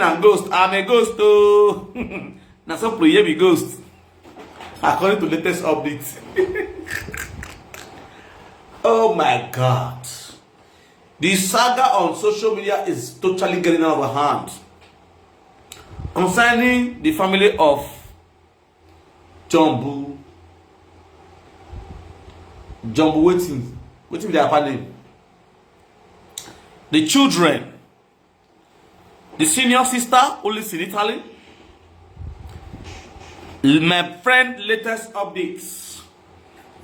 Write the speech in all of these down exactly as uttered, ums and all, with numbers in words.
na ghost, I'm a ghost o. Na so Priyemi ghost, according to latest updates. Oh my God. The saga on social media is totally getting out of hand concerning the family of Jumbo. Jumbo, wetin, wetin be their papa name? The children, the senior sister, who lives in Italy. My friend, latest updates.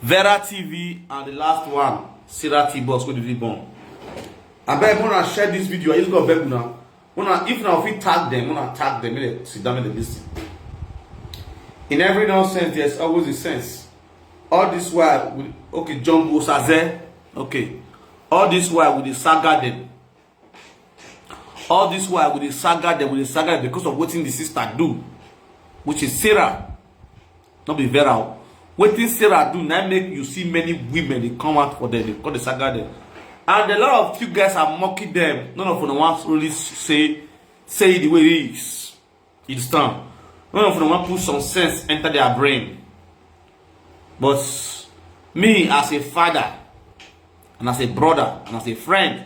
Vera T V and the last one, Sarah T Boss, wey dey born. Abeg, una share this video. I just go beg una. Una, if una fit tag them, una tag them. Make dem sit down, make dem listen. In every nonsense, there's always a sense. All this while, we, okay, Jumbo Saze, okay. All this while, we dey saga them. All this while, we dey saga them, we dey saga them because of wetin the sister do, which is Sarah, not be Vera o. Wetin Sarah do, na make you see many women dey come out for them, dey call the saga them. And a lot of you guys are mocking them. None of them wants really say, say it the way it is. It's done. None of them want put some sense enter their brain. But me, as a father, and as a brother, and as a friend,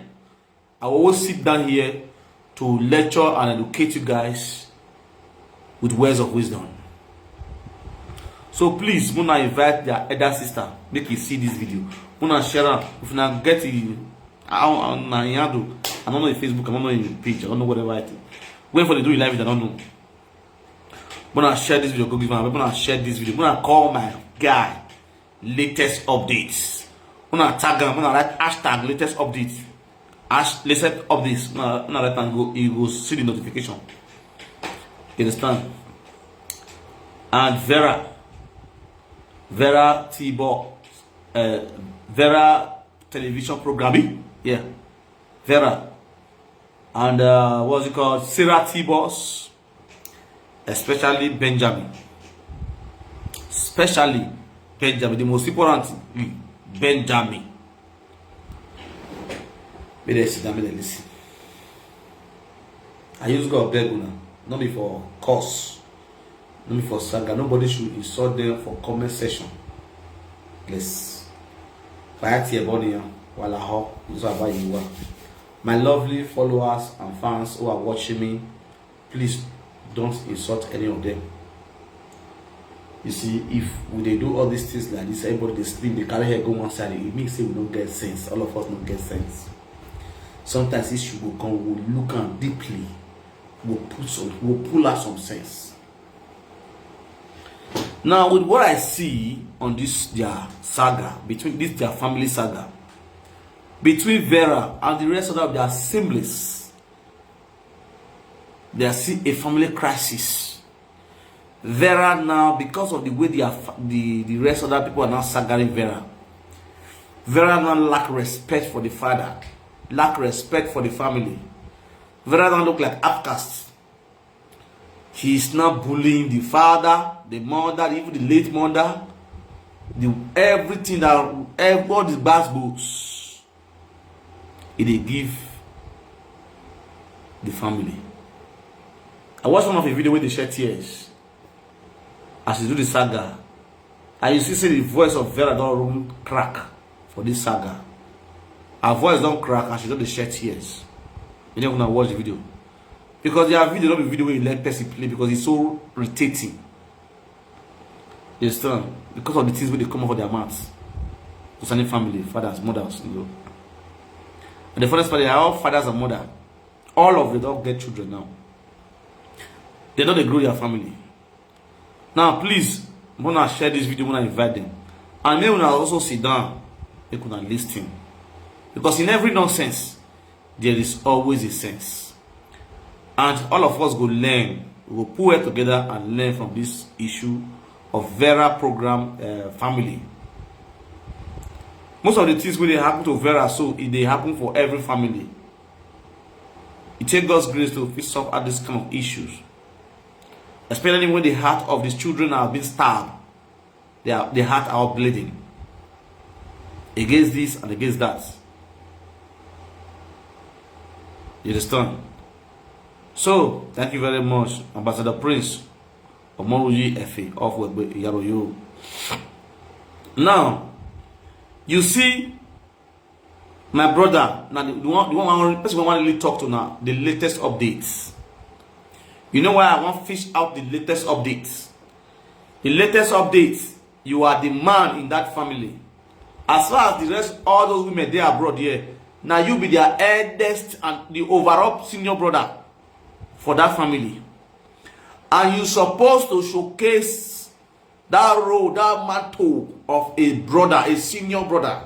I will always sit down here to lecture and educate you guys with words of wisdom. So please, una invite their elder sister, make you see this video. Una share am. If una get it, I, I, na handle. I don't know the Facebook, I don't know the page, I don't know whatever I think. Wait for the do live, I don't know. Una share this video, go give am. Una share this video. Una call my guy. Latest updates. Una tag am. Una write hashtag latest updates. Hash latest updates. Una, una write and go. You go see the notification. You understand? And Vera, Vera T-Ball, uh, Vera television programming. Yeah, Vera. And uh, what's it called? Sarah T-Boss, especially Benjamin. Especially Benjamin. The most important thing, Benjamin. Make dem sit down, make dem listen. I use God beg una, no be for curse, no be for saga. Nobody should insult them for comment section. Please. Fayati Eboniyan, Walaho, Nzaba Yiwa. My lovely followers and fans who are watching me, please don't insult any of them. You see, if we dey do all these things like this, everybody dey sleep, dey carry head go one side, e mean say we no get sense. All of us no get sense. Sometimes issue go come, we look am deeply, we put some, we pull out some sense. Now, with what I see on this their saga, between this their family saga, between Vera and the rest of their siblings, they are seeing a family crisis. Vera now, because of the way they are, fa- the, the rest of that people are now sagaring Vera. Vera now lack respect for the father, lack respect for the family. Vera now look like outcast. She's not bullying the father, the mother, even the late mother. The everything that ev- all the bad books, it they give the family. I watched one of the video where they shed tears as she do the saga, and you see say the voice of Vera don room crack for this saga. Her voice don crack as she don dey shed tears. You never gonna watch the video because their video no be video wey you let person play because it's so irritating. You understand? Because of the things wey dey come out of their mouths concerning family, fathers, mothers, you know. And the funniest part is all fathers and mother, all of them don get children now. They don dey grow their family. Now, please, wanna share this video, wanna invite them. And make una also sit down, make una listen. Because in every nonsense, there is always a sense. And all of us go learn, we go pull it together and learn from this issue of Vera program uh, family. Most of the things wey dey happen to Vera, so it dey happen for every family. It take God's grace to fit solve all these kind of issues, especially when the heart of these children have been stabbed. Their, their heart are bleeding against this and against that. You understand? So, thank you very much, Ambassador Prince Omoruyi Efe of Wegbe Yaroyo. Now, you see, my brother, now the, the one, the one, one person I want to really talk to now, the latest updates. You know why I want to fish out the latest updates? The latest updates, you are the man in that family. As far as the rest, all those women they abroad here, now you be their eldest and the overall senior brother for that family. And you supposed to showcase that role, that mantle of a brother, a senior brother.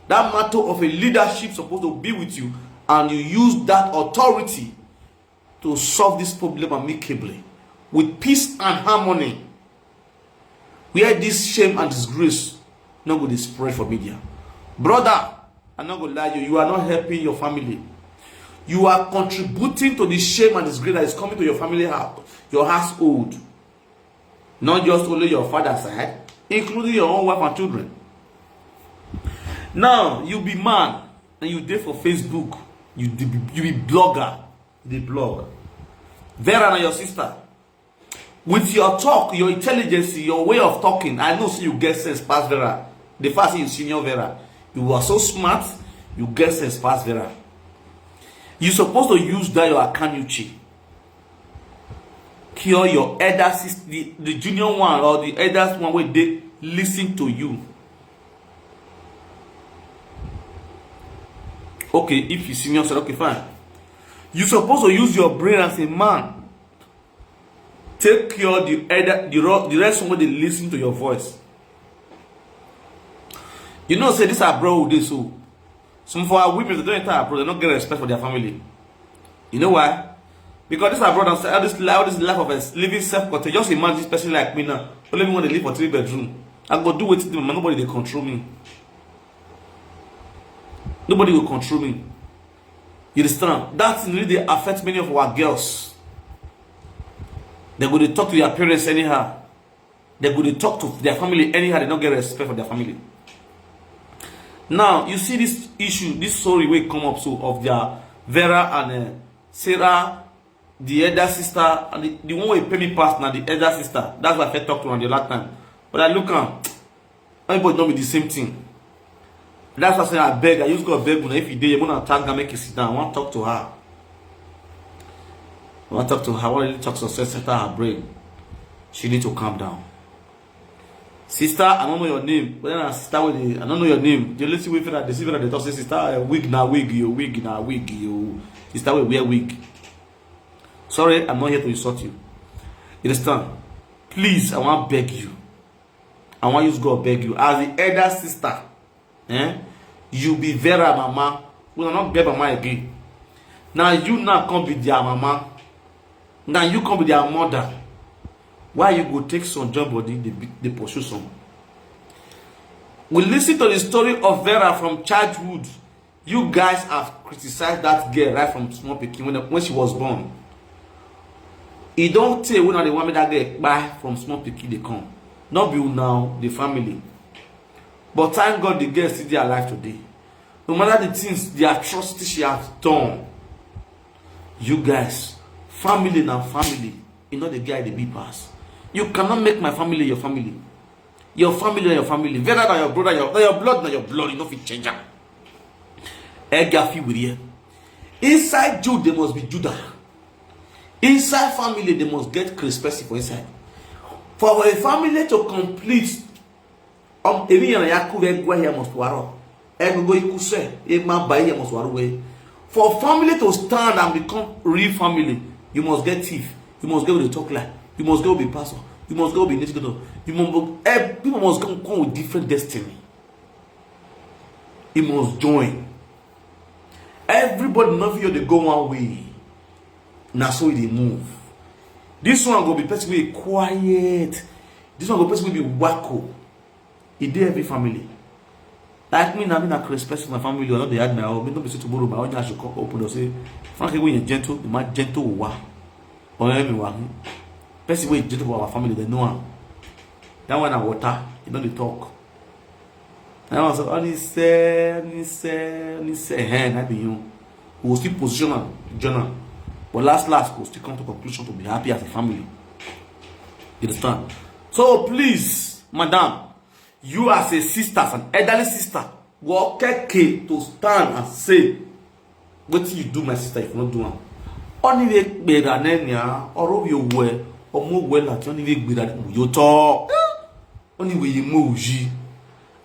That mantle of a leadership supposed to be with you, and you use that authority to solve this problem amicably, with peace and harmony, where this shame and disgrace no go dey spread for media. Brother, I'm not gonna lie you, you are not helping your family. You are contributing to the shame and disgrace that is coming to your family house, your household. Not just only your father side, including your own wife and children. Now, you be man and you dey for Facebook, you dey be, you be blogger, you dey blog. Vera na your sister. With your talk, your intelligence, your way of talking, I know say you get sense pass Vera. The fact say you senior Vera, you are so smart, you get sense pass Vera. You supposed to use that your akanuchi. Cure your elder sister, the, the junior one or the eldest one wey dey listen to you. Okay, if you senior, so okay, fine. You supposed to use your brain as a man. Take care of the elder, the, ro- the rest one wey dey listen to your voice. You know, say this abroad dey so. Some for our women, they don't enter abroad, they don't get respect for their family. You know why? Because this abroad, all this, all this life of us living self-contained. Just imagine this person like me now. Only me want to live for three bedroom. I go do wetin dey my mind, nobody dey control me. Nobody will control me. You understand? That thing really dey affect many of our girls. They go dey talk to their parents anyhow. They go dey talk to their family anyhow. They don't get respect for their family. Now, you see this issue, this story wey come up so of their Vera and uh, Sarah, the elder sister, and the, the one wey pay me pass na the elder sister. That's why I first talk to her the last time. But I look am, everybody no be the same thing. That's why I say I beg, I use God beg una, if you dey, you wanna tag am, make you sit down. I want talk to her. I want talk to her. I want really talk success, set her brain. She need to calm down. Sister, I don't know your name. Whether na sister wey dey, I don't know your name. The only thing wey fit dey see, dey talk say sister, uh, wig na wig, you wig na wig, you sister wey wear wig. Sorry, I'm not here to insult you. You understand? Please, I want beg you. I want use God beg you. As the elder sister, eh? You be Vera mama. We are not get mama again. Now you now come be their mama. Now you come be their mother. Why you go take some job body they, be- they pursue some? We listen to the story of Vera from childhood. You guys have criticized that girl right from small pikin when, when she was born. E don tey wey una dey want make that girl kpai from small pikin dey come. No be una o, the family. But thank God the girl still dey alive today. No matter the things, the atrocity she has done, you guys, family na family. E no dey get how e dey be pass. You cannot make my family your family. Your family na your family. Vera na your brother, your, na your blood na your blood. You no fit change am. Ega fit with here. Inside Jude, there must be Judah. Inside family, they must get Chris Percy for inside. For a family to complete, um, emi yana ya kuve gwa ya must waro. Ego go ikuse, e ma ba ya must waro we. For family to stand and become real family, you must get thief. You must get with the talk lie. You must go be pastor. You must go be native doctor. You must, eh, people must come, come with different destiny. You must join. Everybody no fit dey go one way. Na so e dey move. This one go be person wey quiet. This one go be person wey be wacko. E dey every family. Like me na, me na Chris Percy for my family. I no dey hide my own. Me no be say tomorrow my own I should come open or say, Frank, wey gentle, the man gentle wa. Or me wa. Person wey gentle for our family, they know am. That one na water. E no dey talk. That one say, "Onise, Onise, Onise." Eh, na be you. We go still position am, join am. But last, last, we go still come to conclusion to be happy as a family. You understand? So please, madam, you as a sister, as an elderly sister, go keke to stand and say, "Wetin you do my sister, if you no do am?" Only wey gbera nenia, oro we we, omo we la ti only wey gbera mu yo to. Only wey mo uji.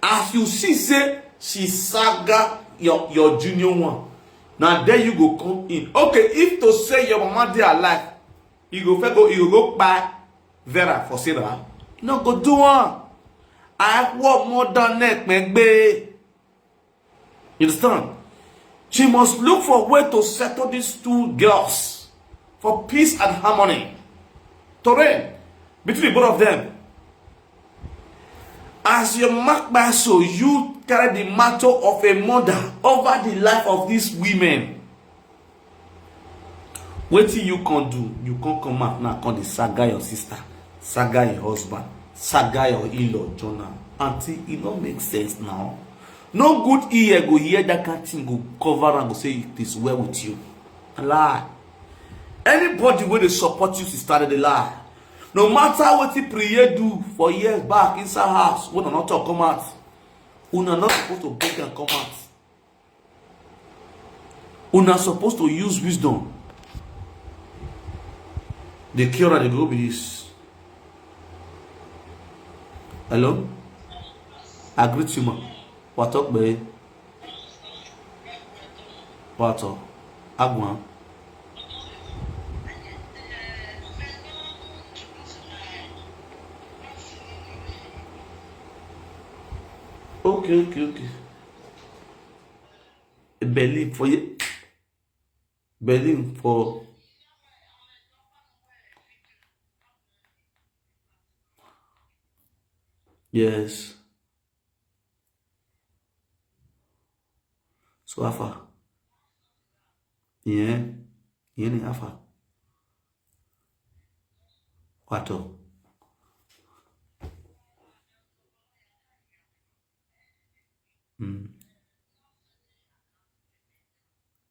As you see say she saga your, your junior one, na there you go come in. Okay, if to say your mama dey alive, you go first go, you go go kpai Vera for Sarah. No go do am. I work more than neck, man, babe. You understand? She must look for way to settle these two girls for peace and harmony to reign between the both of them. As your mark by so, you carry the mantle of a mother over the life of these women. Wetin you can do? You can come out now, come dey saga your sister, saga your husband, saga your in-law, Jonah. Auntie, e no make sense now. No good ear go hear that kind thing, go cover and go say it is well with you. A lie. Anybody wey dey support you, sister, dey lie. No matter wetin Priye do for years back inside house, wey una no talk come out, una no suppose to beg am come out. Una suppose to use wisdom. The cure dey go be this. Hello? I greet you, ma. Wa talk, babe. Wa talk. Agwan. Okay, okay, okay. Berlin for ye-, Berlin for, yes. So how far? Yeah. Yeah, how far? What up? Mm.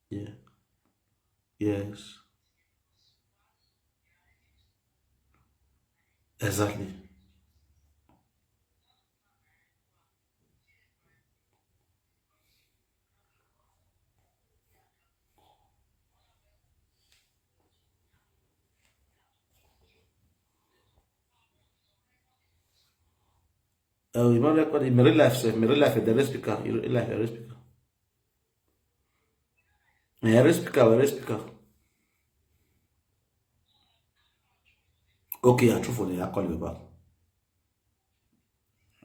Yeah. Yes. Exactly. Uh, you know, like, what, in real life, sef, in real life, the real speaker, in real life, the real speaker. Yeah, real speaker, real speaker. Okay, I true for the, I call you back.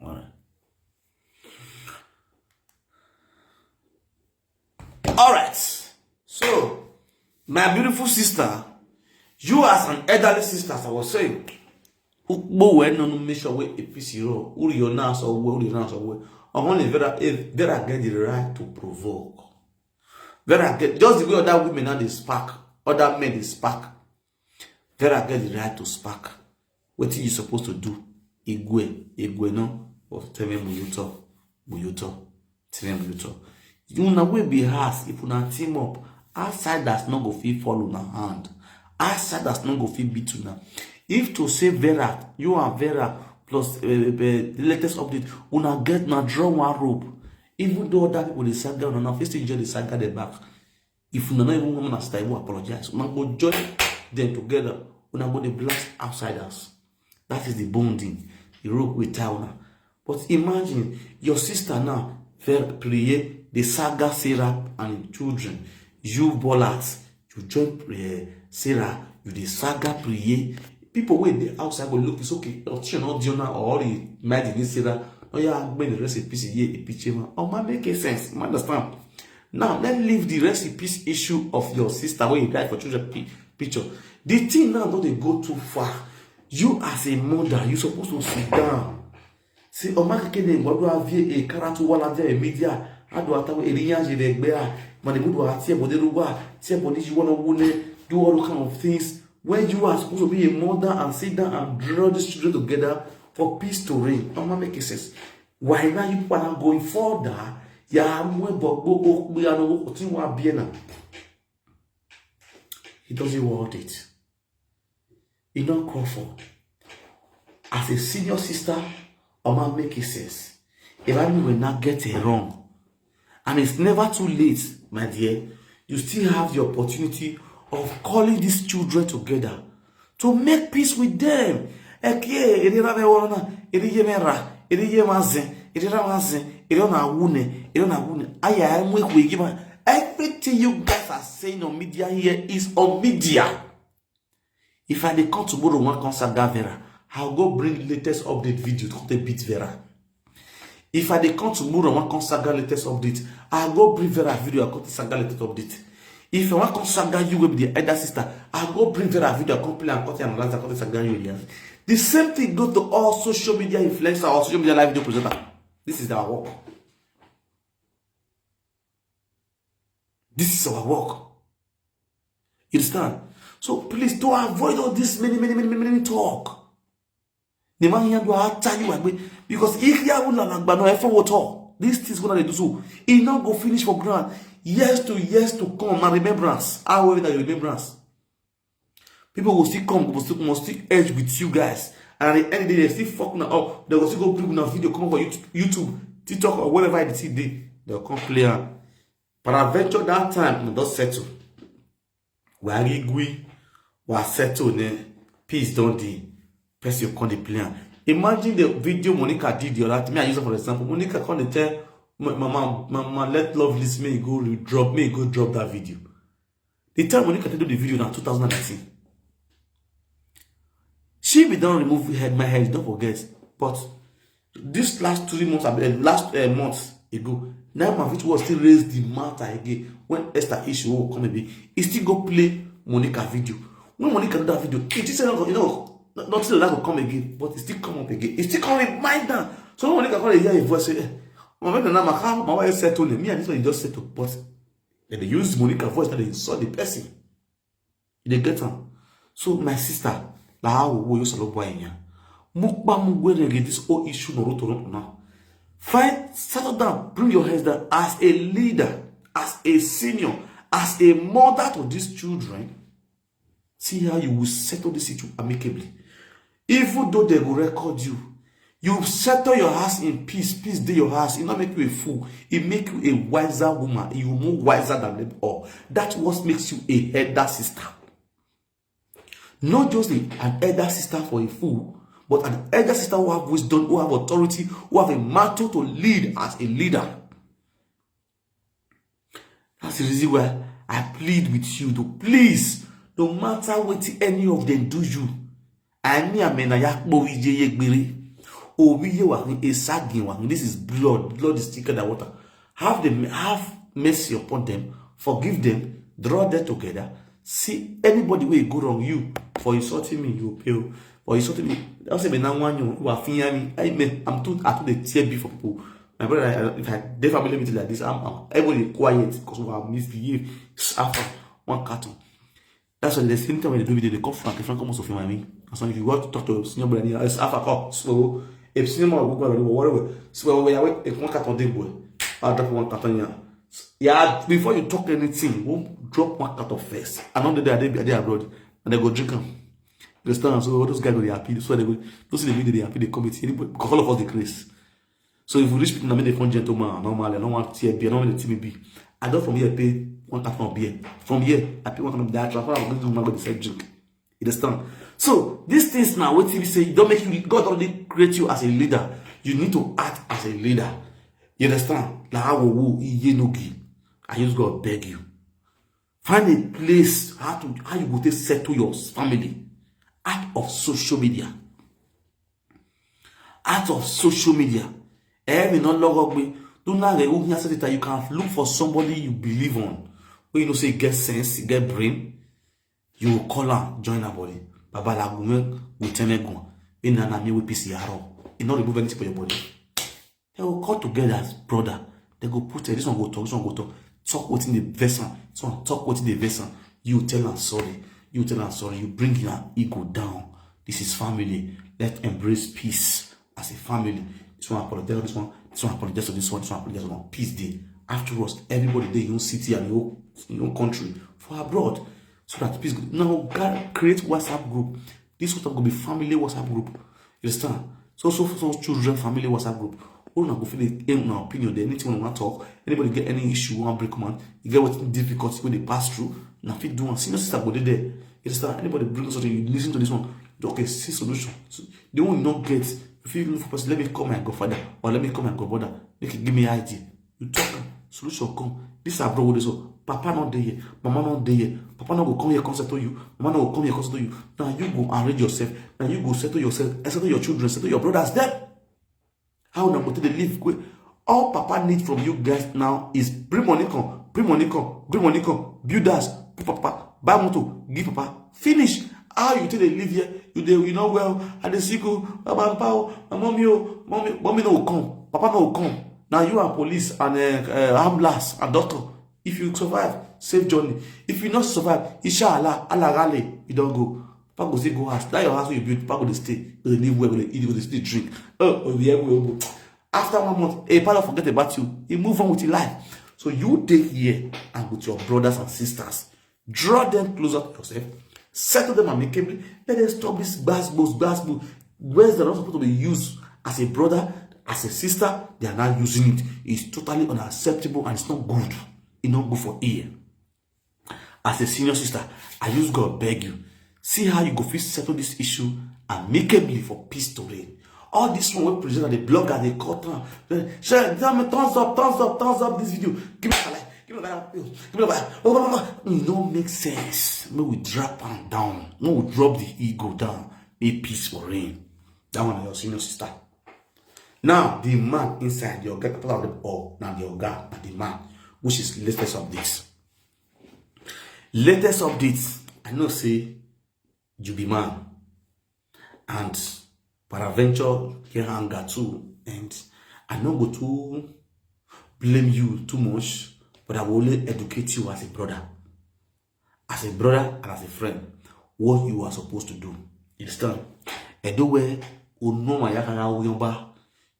All right. All right. So, my beautiful sister, you as an elderly sister, as I was saying, ukpo we no no make sure we A P C ro. Uri your now so we, uri your now so we. Only Vera, if Vera get the right to provoke. Vera get, just the way other women now they spark, other men they spark. Vera get the right to spark. Wetin you suppose to do? Igwe, Igwe no, but tell me Muyoto, Muyoto, tell me Muyoto. Una wey be house, if una team up, outsiders no go fit fall una hand. Outsiders no go fit beat una. If to say Vera, you and Vera plus uh, uh, the latest update, una get na draw one rope. Even though other people dey saga una, una fit still enjoy the saga the back. If una no even come una side, we apologize. Una go join them together. Una go dey blast outsiders. That is the bonding, the rope we tie una. But imagine your sister now, Vera Priye, the saga Sarah and im children. You Bolat, you join uh, Sarah, you the saga Priye. People wey dey outside go look, it's okay. Option not Diona or the imagine this Sarah. Oh yeah, I'm going to rest in peace here, a picture man. Oh man, make a sense. You understand? Now let's leave the rest in peace issue of your sister when you die for children pi- picture. The thing now don't they go too far. You as a mother, you supposed to sit down. See, Omakeke ne wadu avie e karatu wala via e media. Adu atawe e riya je de gbea. Mani budu atie bode ruwa. Tie bode you wanna wune. Do all kind of things. When you are supposed to be a mother and sit down and draw these children together for peace to reign. Omakeke says, why now you people are not going further? Ya mwe bogbo okwe ano otin wa biena. He doesn't want it. He not call for. As a senior sister, Oma make it sense. If I will not get it wrong. And it's never too late, my dear. You still have the opportunity of calling these children together to make peace with them. Eke, eri ra ve wona, eri ye me ra, eri ye ma zen, eri ra ma zen, eri ona wune, eri ona wune. Aya, I'm with you, man. Everything you guys are saying on media here is on media. If I dey come tomorrow, one come saga Vera, I'll go bring latest update video to come take beat Vera. If I dey come tomorrow, one come saga latest update, I'll go bring Vera video, I'll come take saga latest update. If I want come saga you with the elder sister, I'll go bring Vera video, come play and come take analyze, come take saga you. Yeah. The same thing go to all social media influencer or social media live video presenter. This is our work. This is our work. You understand? So please, to avoid all this many, many, many, many, many talk. The man here do I tell you, because if you are not like no effort at all, these things gonna do so. It not go finish for ground. Years to years to come, my remembrance. However, that remembrance. People will still come, will still, must still edge with you guys. And at the end of the day, they still fuck now up. They will still go bring una video, come up for YouTube, YouTube, TikTok, or wherever it is. They, they'll come play am. Peradventure that time, we don settle. We are agree, we are settle, ne? Peace don dey. Person come dey play am. Imagine the video Monica did the other time. Me, I use it for example. Monica come dey tell my mama, mama, let love list me go re- drop me go drop that video. The time Monica take do the video na two thousand nineteen. She be don remove head my head, don't forget. But this last three months, abi, eh, last uh, month ago, now my video was still raise the matter again. When Esther issue come again, he still go play Monica video. When Monica do that video, it is not, you know, not- nothing like that go come again, but it still come up again. It still come remind am. So when Monica come dey hear a voice, say, eh, my friend, now my car, my wife settle me. Me and this one just settle, but dem dey use Monica voice that they insult the person. You dey get am? So my sister, la wo yo salo boy nya. Mukpa mugwere get this whole issue no roto roto now. Find, settle down, bring your heads down as a leader, as a senior, as a mother to these children. See how you will settle this issue amicably. Even though they will record you, you settle your house in peace, peace dey your house. It not make you a fool. It make you a wiser woman. You more wiser than them all. That's what makes you a elder sister. Not just a- an elder sister for a fool, but an elder sister who have wisdom, who have authority, who have a mantle to lead as a leader. That's the reason why I plead with you to please, no matter what any of them do you, I mean, I mean, I yakpo ije yegbere. Obi ye wa ni, esagi wa ni. This is blood. Blood is thicker than water. Have the have mercy upon them, forgive them, draw them together. See anybody wey go wrong you for insulting me, you pay o. For insulting me, I say me na wan you wa finya me. I mean, I'm too I too dey tear beef for people. My brother, I- if I dey family meeting like this, I'm, I'm everybody quiet because we are misbehave. Suffer one carton. That's why they say anytime they do video, they come Frank. Frank almost of my me. And so if you want to talk to senior brother, it's half a call. So if senior man will go and whatever. So we are waiting one carton day boy. I'll drop one carton here. Yeah, before you talk anything, we'll drop one carton first. And on the day I dey abroad, and they go drink them. You understand? So all those guys go dey happy. So they go, those in the video they happy. They come with anybody because all of us dey craze. So if we reach people, I mean, they come gentleman normally. I don't want tear beer. I don't want to tear beer. I don't from here pay one carton of beer. From here, I pay one carton of beer. I transfer. I'm going to my the same drink. You understand? So these things now, what T V say, don't make you. God already create you as a leader. You need to act as a leader. You understand? Like how we iye nogi. I use God beg you. Find a place how to how you go take settle your family out of social media. Out of social media. Every no log up. Do not you can look for somebody you believe on. When you know say you get sense, you get brain, you will call am, join her body. Babalagume with Temegun. In an army with P C R. It not remove anything for your body. They will come together as brother. They go put it. This one go talk. This one go talk. Talk wetin dey vex am. This one talk wetin dey vex am. You tell am sorry. You tell am sorry. You bring your ego down. This is family. Let's embrace peace as a family. This one apologize to this one. This one apologize to this one. This one apologize to one. Peace day. After us, everybody dey in your city and your, your country for abroad, so that peace. Now, God create WhatsApp group. This WhatsApp group be family WhatsApp group. You understand? So so for some children family WhatsApp group. All una go fit dey aim una opinion there. Anything una wan talk, anybody get any issue wan break man, you get wetin difficulty wey dey pass through, na fit do one. Senior sister go dey there. You understand? Anybody bring something, you listen to this one. Okay, see solution. So, the one you no get, you fit look for person. Let me call my godfather or let me call my godmother. Make he give me idea. You talk am, solution come. This abroad wey dey so, papa no dey here, mama no dey here. Papa no go come here come settle you. Mama no go come here come settle you. Now you go arrange yourself. Now you go settle yourself and settle your children, settle your brothers dem. How una go take dey live? All papa need from you guys now is bring money come, bring money come, bring money come, build house, put papa, buy motor, give papa. Finish. How you take dey live here? You dey, you know well. I dey sick o. Baba, papa o, my mommy o, mommy, mommy no go come, papa no go come. Now you and police and uh, uh, ambulance and doctor. If you survive, safe journey. If you not survive, inshallah, Allah gale, you don't go. Papa go say go house. That your house wey you build, papa go dey stay. Go dey live well, go dey eat, go dey still drink. Oh, oh, yeah, oh, oh. After one month, a papa forget about you. He move on with your life. So you dey here and with your brothers and sisters, draw them closer to yourself, settle them amicably. Let them stop this gbasgbos, gbasgbos. Words that are not supposed to be used as a brother, as a sister, they are now using it. It's totally unacceptable and it's not good. It's not good for here. As a senior sister, I use God beg you. See how you go fit settle this issue amicably for peace to reign. All this one wey presenter, the blogger, they cut down. Share, tell me thumbs up, thumbs up, thumbs up this video. Give me a like, give me a like, give me a like. Oh, oh, oh, oh. It no make sense. May we drop am down. May we drop the ego down. May peace for reign. That one na your senior sister. Now, the man inside, the oga, part of the all, now the oga, na the man, which is latest updates. Latest updates, I know say you be man, and peradventure get anger too, and I no go too blame you too much, but I will only educate you as a brother, as a brother and as a friend, what you are supposed to do. You understand? Edo where Onoma Yakara Oyomba,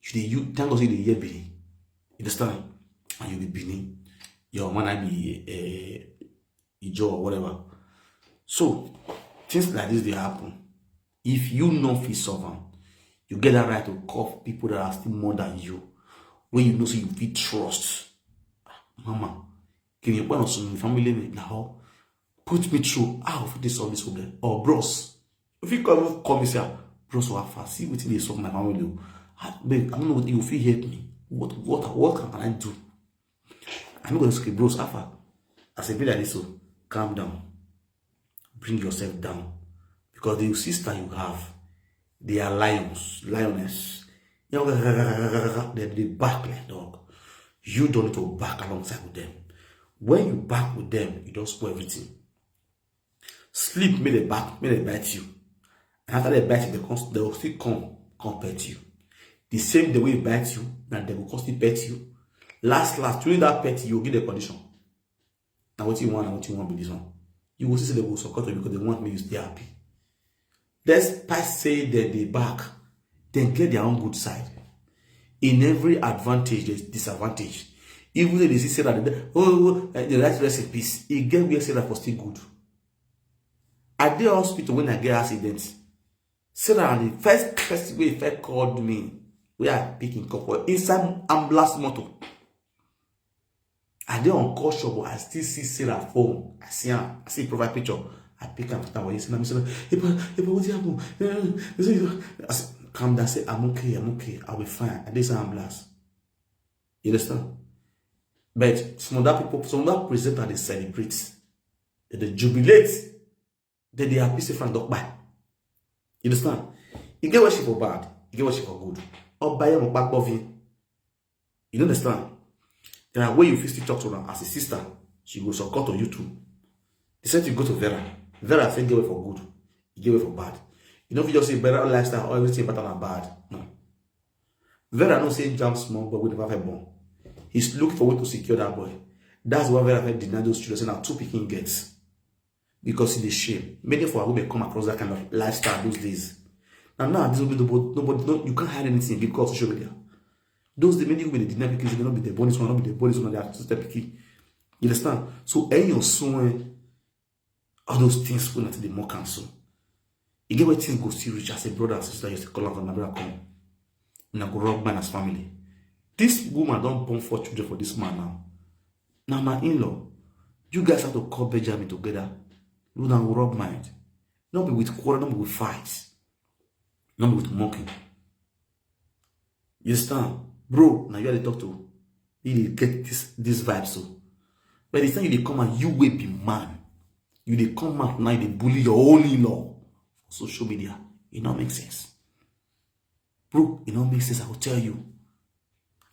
you dey, you thank God say you dey hear Benin. You understand? And you be Benin. Your man I be uh, Ijo or whatever. So things like this they happen. If you no fit solve am, you get that right to call people that are still more than you, when you know so you fit trust. Mama, can you point us in family me now? Put me through how fit dey solve this problem. Or bros, if you come come and say, "Ah, bros, how far? See wetin dey solve my family o. Ah, babe, I don't know what you fit help me. What what what can I do?" I'm gonna say, "Bros, how far?" As a be like this, so calm down. Bring yourself down. Because the sister you have, they are lions, lioness. They they back like dog. You don't need to back alongside with them. When you back with them, you don't spoil everything. Sleep make they back, make they bite you. And after they bite you, they come, they will still come, come pet you. The same the way you bite you, now they will come still pet you. Last, last, during that pet, you will get the condition. Now what you want, now what you want with this one? You go see say dem go support you because dem want make you stay happy. Despite say dem dey back, dem get their own good side. In every advantage, there's disadvantage. Even though they see Sarah, they, oh, oh, eh, the right, rest in peace. E get where Sarah for still good. I dey hospital when I get accident. Sarah, the first person wey first called me, wey I pick im call for inside ambulance motor. I dey on call shop, but I still see Sarah phone. I see am. I see profile picture. I pick am, put am for inside. I say, "Epa, Epa, wetin happen?" Eh, eh, eh, eh." I say, "Calm down." Say, "I'm okay. I'm okay. I'll be fine." I dey inside ambulance. You understand? But some other people, some other presenter, they celebrate, they jubilate, they dey happy say Frank don kpai. You understand? E get where she for bad, e get where she for good. Obaye mo pa gbovin. You understand? There are way you fit still talk to her as a sister. She go support on you too. The same thing go to Vera. Vera fit get way for good, e get way for bad. You know, if you just say Vera lifestyle or everything better than bad. No. Vera no say jam small boy wey never fit born. He's looking for way to secure that boy. That's why Vera fit deny those children say na two pikin get. Because e dey shame. Many for our women come across that kind of lifestyle those days. Now, now, this will be nobody, nobody, no, you can't hide anything because of social media. Those days, many women dey deny pikin, say they no be the bonus one, no be the bonus one, they are still pikin. You understand? So, any your son, all those things wey na take dey mock am so. E get where things go still reach as a brother and sister, you still call am for my brother come. Una go rub mind as family. This woman don born four children for this man now. Na my in-law. You guys have to call Benjamin together. Una go rub mind. No be with quarrel, no be with fight. No be with mocking. You understand? Bro, now you are the talk to. You dey get this, this vibe so. But the time you dey come and you will be man. You dey come out now, you dey bully your own in-law for social media. E no make sense. Bro, e no make sense, I will tell you.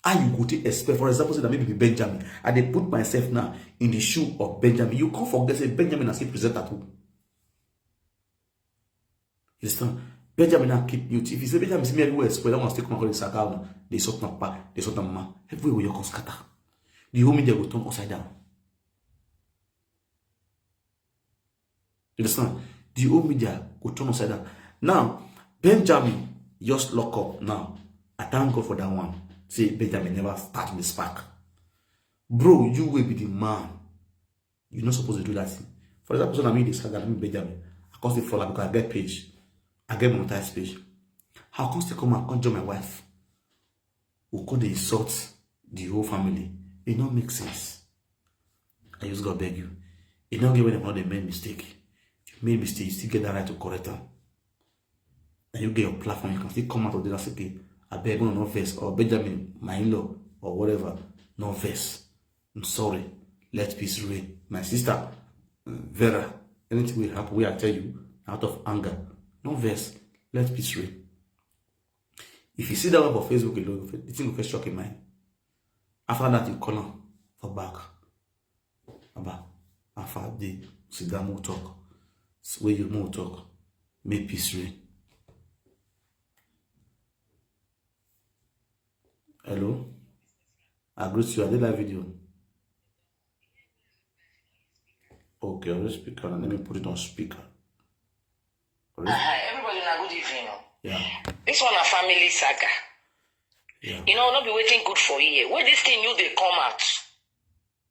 How you go take expect, for example, say that maybe be Benjamin. I dey put myself now in the shoe of Benjamin. You can't forget say Benjamin na still presenter too. You understand? Benjamin now keep mute. If you say Benjamin see me everywhere, spoil that one still come out the saga, dey sort na pa, dey sort na ma. Everywhere wey you come scatter. The whole media go turn upside down. You understand? The whole media go turn upside down. Now, Benjamin just lock up now. I thank God for that one. Say Benjamin never start the spark. Bro, you will be the man. You're not supposed to do that thing. For example, so na me dey saga, me Benjamin. I come still follow because I get page. I get monetized page. How come still come and come join my wife? We could insult the whole family. It not make sense. I just gotta beg you. It not get when dem no dey make mistake. If you make mistake, you still get that right to correct am. And you get your platform, you can still come out of there and say, "Okay, I beg, no, no vex, or Benjamin, my in-law, or whatever, no vex. I'm sorry. Let peace reign." My sister, uh, Vera, anything will happen, wey I tell you, out of anger, no vex. Let peace reign. If you see that one for Facebook alone, the thing will first shock your mind. After that, you call am for back. Aba, how far dey? Sit down, more talk. Where you more talk? Make peace reign. Hello? I greet you. I did that video. Okay, on the speaker. Let me put it on speaker. Alright. Uh-huh. Everybody, na good evening. Yeah. This one a family saga. Yeah. You know, not be waiting good for you. Where this thing you they come out?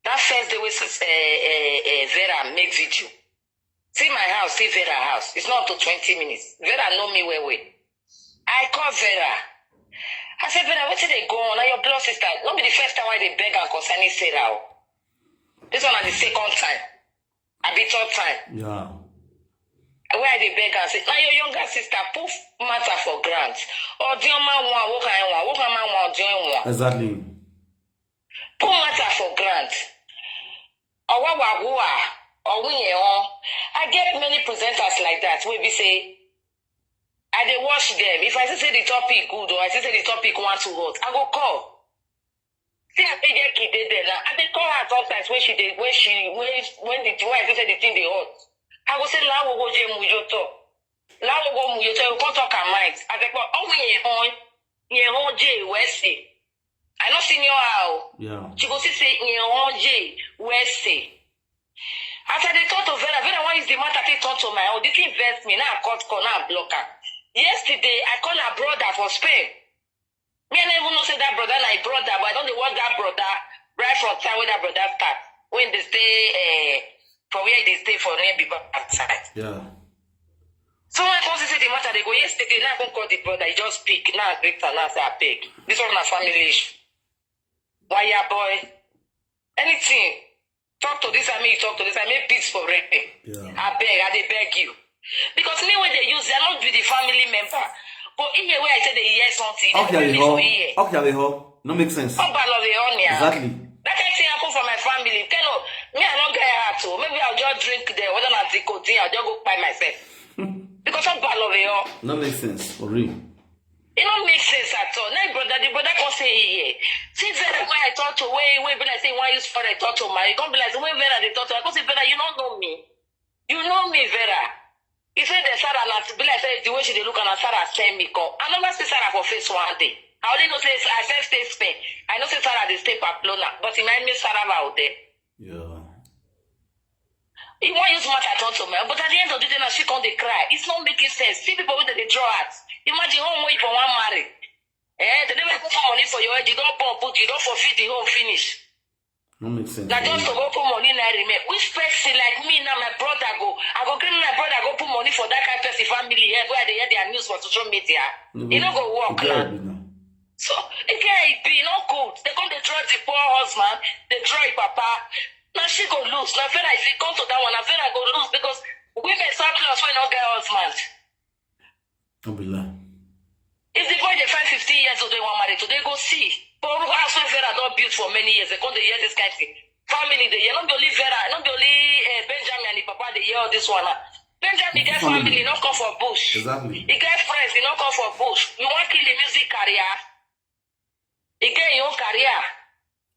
That first day wey, uh, uh, uh, Vera make video. See my house, see Vera house. It's not up to twenty minutes. Vera know me well well. I call Vera. I say, "Vera, wetin dey go on? Na your blood sister. No be the first time I dey beg am concerning Sarah o. This one na the second time. I be third time." Yeah. Where I dey beg am say, "Na your younger sister, put matter for ground. Odioma one, what kind one? What kind man one, Odioma one?" Exactly. Put matter for ground. Owawagua, Owuyeon. I get many presenters like that wey be say I dey watch them. If I see say the topic good or I see say the topic want to hot, I go call. See, I dey get kid dey there now. I dey call her sometimes when she dey, when she, when, when the, when I see say the thing dey hot. I go say, "Lawo go je mujo talk. Lawo go mujo talk." You come talk her mind. I dey call, "Oh, we hon, ye hon je wesi." I no senior her o. Yeah. She go see say ye hon je wesi. As I dey talk to Vera, Vera wan use the matter take talk to my own. The thing vex me. Now I cut call, now I block her. Yesterday, I call her brother for Spain. Me, I no even know say that brother na him brother, but I don dey watch that brother right from time wey that brother start. When they stay uh, for where they stay for near Biba side. Yeah. So when I come see say the matter they go yesterday, now I come call the brother, he just speak. Now I greet her, now I say, "I beg. This one na family issue. Why ya boy? Anything. Talk to this, I mean, talk to this, I mean, peace for rain. Yeah. I beg, I dey beg you." Because me when they use, they not be the family member. But in a way, I say they hear something. They Okay, tell me Riho. So here. Okay, Riho. No make sense. How bad of it on here? Exactly. That kind thing happen for my family. Tell you, me, I don't get heart. So maybe I'll just drink there. Whether not the codeine, I'll just go by myself. Because how bad of it on? No make sense, for real. It don't make sense at all. Now, brother, the brother come say here. See, Vera, when I talk to, when, when, when I say, "Why you for I talk to my," you come be like, "When Vera they talk to," I come say, "Vera, you don't know me. You know me, Vera." He said that Sarah, not be like say the way she dey look, and Sarah send me call. I never see Sarah for face one day. I only know say I first stay Spain. I know say Sarah dey stay Pamplona, but he might miss Sarah out there. Yeah. He wan use matter talk to me, but at the end of the day, now she come dey cry. It's not making sense. See people wey dey draw out. Imagine how much for one marry. Eh, they never put money for your head. You don't pump, put, you don't fulfill the home finish. No make sense. Now just to go put money in that remain. Which person like me now, my brother go? I go green my brother go put money for that kind of person family here where they hear their news for social media. It no go work now. So again, it be not good. They come, they draw the poor husband, they draw the papa. Now she go lose. Now feel like if it come to that one, I feel like go lose because women sometimes when not get husband. Don't be lie. If the boy dey find fifteen years old, they want married today, go see. But house wey Vera don build for many years, they come dey hear this kind thing. Family dey hear, not be only Vera, not be only uh, Benjamin and the papa dey hear all this one. Now. Benjamin get family, not come for bush. Exactly. He get friends, he not come for bush. You want kill the music career? He get your own career.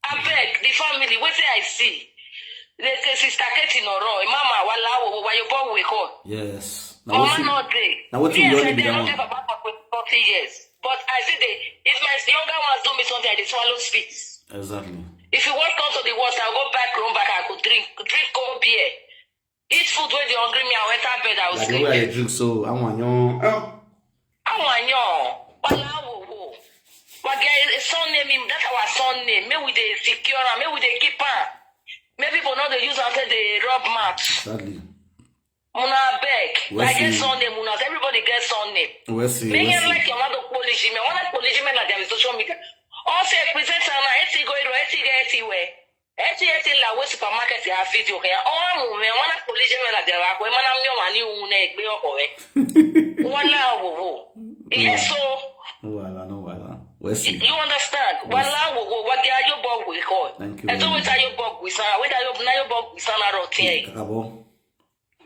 I beg the family, what I see. They say Sister Katie Noro, Mama, Wala, Wayobo, we call. Yes. Now Mama wetin- not there. Now wetin Me, you I only said be they that don't one? Have about for forty years. But I see the, if my younger ones do me something, I dey swallow spit. Exactly. If you want come to the worst, I'll go back room back, I go drink, drink cold beer. Eat food when they hungry me, I'll enter bed, I'll Like the sleep. Way I drink, so I want young. Oh. I want young. Wala wo wo. But there is a son name him, that's our son name. May we dey secure am, may we dey keep am. May people know they use am say they rub mouth. Sadly. Muna beg. We'll I get see. Son name, Muna. Everybody gets son name. We'll see. Me We'll here see. Like your mother polish me. One like polish me like there is social media. All say present am now. Eti go iro, eti get eti where. Eti eti la we supermarket ya video here. All mu me one like polish me like there. Akwe mana mi o mani u na egbe oko we. Wala wo wo. Yes so. No wahala, no wahala. We'll see. You understand? We'll see. Wala wo wo. Wa ge ayo bo we ko. Thank you Ẹ tó very wí much. Tá yóò bọ̀ gbèsè, wí tá yóò ná yóò bọ̀ gbèsè náà rọ̀ tiẹ̀. Kakabo.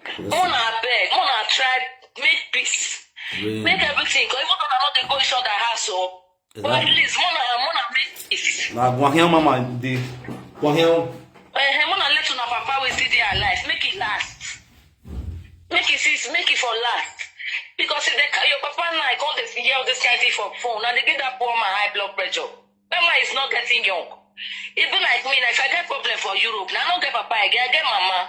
Yes. Mona beg, Mona try make peace. Really? Make everything, 'cause even though I not dey go each other house, oh. But at Exactly. Least Mona, Mona make peace. Na Guahian mama dey. Guahian. Eh, eh, Mona let una papa wey still dey alive, make it last. Make it cease, make it for last. Because if they ca- your papa now, I come dey hear all this kind thing for phone, and they give that poor man high blood pressure. That man is not getting young. It be like me, now, if I get problem for Europe, now I don't get papa again, I get mama.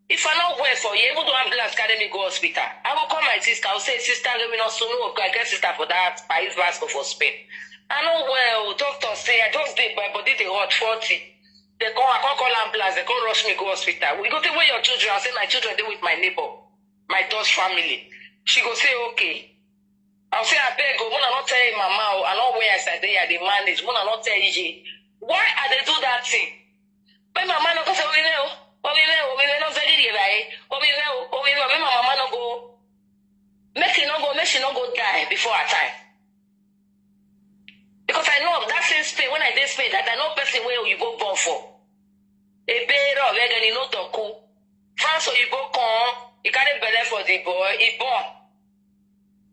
If I not well for you, even though ambulance carry me go hospital, I will call my sister. I will say, "Sister, let me not soon. No, I get sister for that País Vasco for Spain. I know well. Doctor say I just did my body they hot forty. They come, I can't call ambulance. They can't rush me go hospital. We go to where your children. I say my children dey with my neighbor, my Dutch family. She go say okay. I'll say I beg. Oh, when I not tell you, mama, oh, I not where I said they are. They manage. When I not tell you, why are they do that thing? When my man no go say, "Omi re o, omi re o, omi re no very dey right, omi re o, omi re o," when my mama no go, make she no go, make she no go die before her time. Because I know of that same Spain, when I dey Spain, that I know person wey Oyibo born for. Ebere of Egeni no Toku. France Oyibo come, he carry belle for the boy, he born.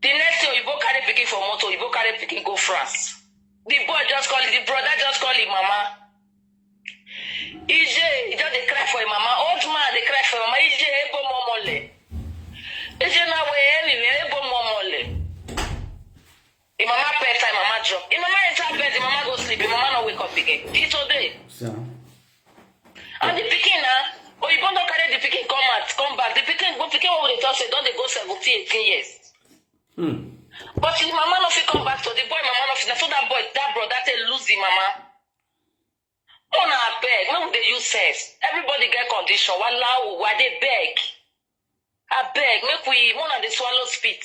The next thing, Oyibo carry pikin for motor, Oyibo carry pikin go France. The boy just call, the brother just call him mama. Ije, he just dey cry for him mama. Old man dey cry for him mama. Ije, ebo momole. Ije na we emi we ebo momole. Him mama pet time, mama drop. Him mama enter bed, him mama go sleep. Him mama no wake up again. Till today. Sir. And the pikin na, Oyibo don carry the eighteen years. Hmm. But the mama no fit come back to the boy. Mama no fit. Na so that boy, that brother, take lose the mama. Una abeg, make we dey use sense. Everybody get condition. Wala o, I dey beg. Abeg, make we, make una dey swallow spit.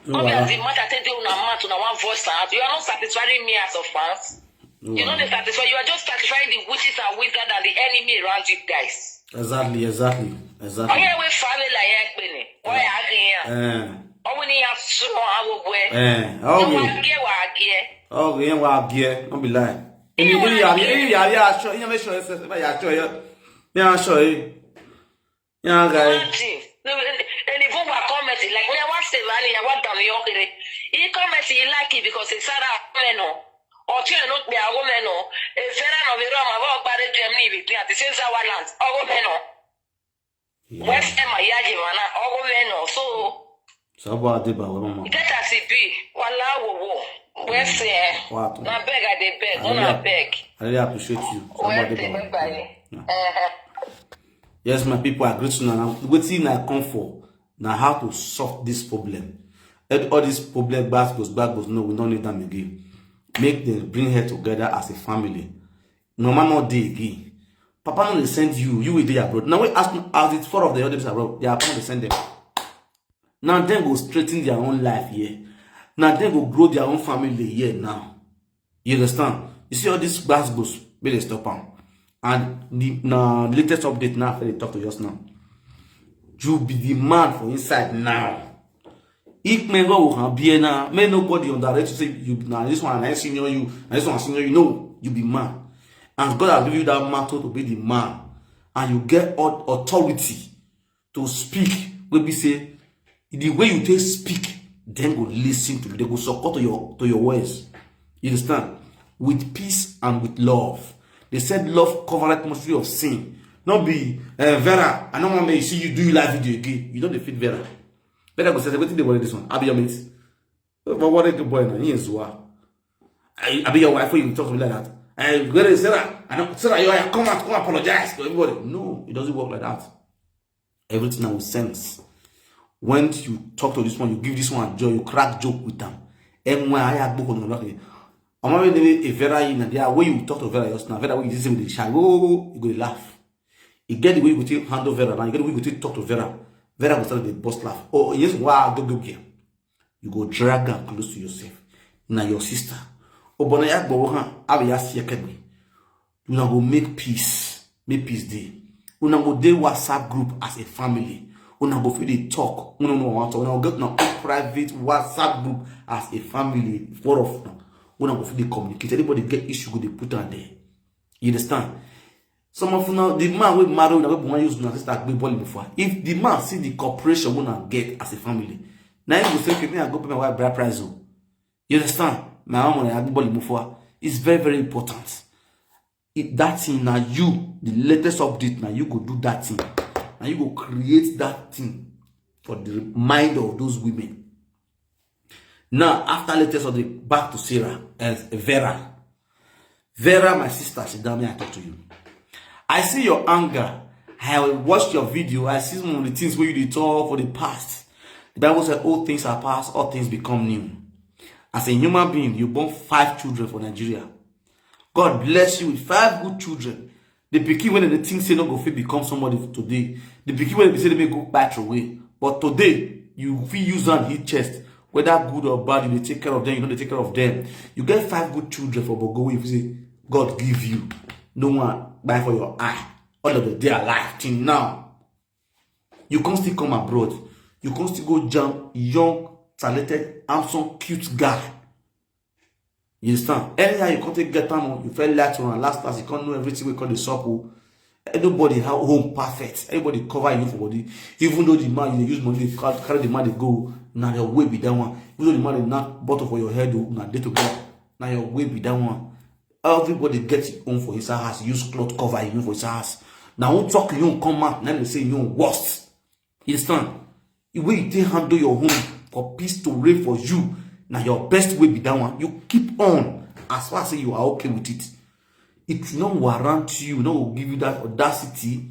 No be as the matter take dey una mouth, una wan voice am out. You are not satisfying me as a fans. You know they satisfy. You are just satisfying the witches and wizards and the enemy around you guys. Exactly, exactly, exactly. Onye we family like ekpene. Why are you here? Eh. Owo ni ya so awo gwe. Eh. Oh, wa gie wa gie. Oh, yeah, wa gie. Don't be lie. Any, any, any, yeah, yeah, sure. You make sure, yeah, sure, yeah. Yeah, sure, eh. Yeah, guy. Imagine. No, and even wa comment like me, I want to say, I want to talk to you. He comment, he like it because it's Sarah Meno. Or you know, be a woman, no. A fera no, we run about by the Germany with me at the same Sawa land. A woman, no. West Emma Yajimana, a woman, no. So, Sabo Adeba, we mama. Get as it be. Wala wo wo. West, eh, What? Na beg, I dey beg. I Una really, beg. I really appreciate you. Sabo West, Adeba. Bye bye. Yeah. Uh-huh. Yes, my people, I greet you now. Wetin I come for na how to solve this problem. And all this problem, gbas gbos, gbas gbos, no, we don't need them again. Make them bring her together as a family. Mama no dey again. Papa no dey send you, you will dey abroad. Now we ask as the four of the others abroad, they are not dey send them. Now them go straighten their own life here. Now them go grow their own family here now. You understand? You see all these gbas gbos, wey dey stop am. And the na latest update now, I dey talk to you just now. You be the man for inside now. If men go can be now, may nobody underrate you say you now this one I senior you, and this one senior you. No, you be man. And God has given you that mantle to be the man. And you get au- authority to speak. Wey be say the way you take speak, then go listen to you. They go support to your to your words. You understand? With peace and with love. They said love covereth multitude of sin. Not be uh, Vera. I don't want me see you do you live video again. You don't defeat Vera. Vera go say, "Wetin dey worry this one? I be your mate." But what a good boy now. He is what. I, I be your wife when you talk to me like that. I go to Sarah. I know Sarah, you are come out, come apologize to everybody. No, it doesn't work like that. Everything now with sense. When you talk to this one, you give this one joy, you crack joke with them. And when I had book on the I'm already a Vera in the way you talk to Vera just now. Vera, when you say with the shy, oh, you go laugh. You get the way you go take handle Vera, now you get the way you go take talk to Vera. Vera will start to bust laugh. Oh, yes, wow, go go here. You go drag her close to yourself. Now your sister. Oh, but now you go, huh? Have a yes, you can be. Una go make peace, make peace dey. Una go dey WhatsApp group as a family. Una go fit dey talk. Una no want to. Una go get una own private WhatsApp group as a family. Four of una. Una go fit dey communicate. Anybody get issue, go dey put am there. You understand? Some of una, the man wey marry una, wey wan use una sister agbe ball before. If the man see the cooperation una get as a family, now he go say, "Okay, me I go pay my wife bride price o." You understand? My own money, I go ball before. It's very, very important. It, that thing now you, the latest update now you go do that thing. Now you go create that thing for the mind of those women. Now, after latest update, back to Sarah and Vera. Vera, my sister, sit down, may I talk to you. I see your anger. I watched your video. I see some of the things where you dey talk for the past. The Bible said, "All things are past, all things become new." As a human being, you born five children for Nigeria. God bless you with five good children. The pikin wey dem dey think say no go fit become somebody today. The pikin wey dem be say dem go kpai throway. But today, you fit use hand hit chest. Whether good or bad, you dey take care of them, you no dey take care of them. You get five good children for Bogo wey you say God give you. No one buy for your eye. All of them dey alive till now. You can't still come abroad. You can't still go jam young, talented, handsome, cute guy. You understand? Anyhow you come take get am o, you feel like to run last class, you can't know everything we call the shop o. Nobody how home perfect. Everybody cover you for body. Even though the man you dey use money dey ca- carry the man dey go, na your way be that one. Even though the man dey knock bottle for your head o, na dey to God. Na your way be that one. Everybody get him own for his house. Use cloth cover him own for his house. Now who talk you come out? Now they say you worst. You understand? The way you take handle your home for peace to reign for you, now your best way be that one. You keep on as far as say you are okay with it. It no warrant you, no go give you that audacity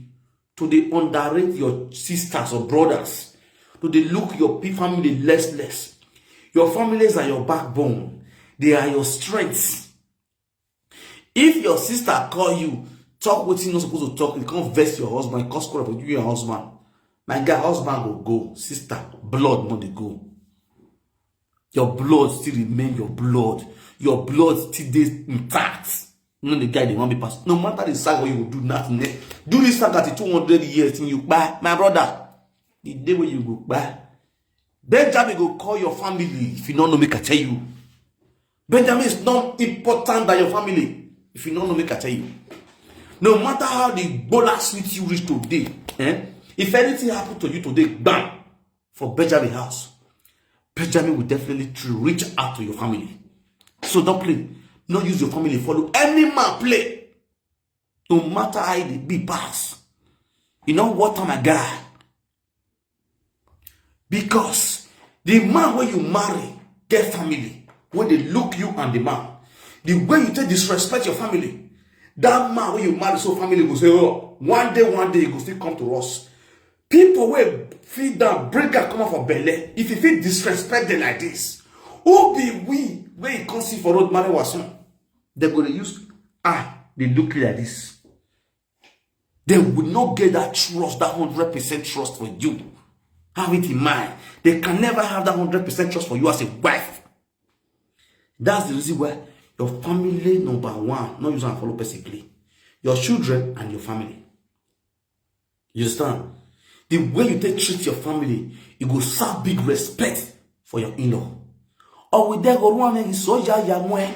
to dey underrate your sisters or brothers. to dey look your pe- family less less. Your families are your backbone. They are your strengths. If your sister call you, talk wetin you no suppose to talk, you come vex your husband, cause quarrel for you and your husband. My guy, husband go go, sister, blood no dey go. Your blood still remain your blood. Your blood still dey intact. No, the guy dey wan be pass. No matter the saga wey you go do, nothing. Eh? Do this saga till two hundred years till you kpai, my brother. The day wey you go kpai, Benjamin go call your family if you no know make I tell you. Benjamin is not important than your family if you no know make I tell you. No matter how the bola sweet you reach today, eh? If anything happen to you today, bam, for Benjamin house, Benjamin will definitely tr- reach out to your family. So don't play. No use your family follow any man play. No matter how e dey be pass, e no worth am, my guy. Because the man wey you marry get family wey dey look you and the man. The way you take disrespect your family, that man wey you marry so family go say, "Oh, one day, one day, e go still come to us." People wey fit down, bring am come out for belle, if you fit disrespect them like this, who be we wey you come see for road marry wasun? Dem go dey use eye dey look you like this. They will not get that trust, that hundred percent trust for you. Have it in mind. They can never have that hundred percent trust for you as a wife. That's the reason why your family number one, not use and follow person play. Your children and your family. You understand? The way you take treat your family, you go serve big respect for your in-law. Owidego ruane soja ya mwe.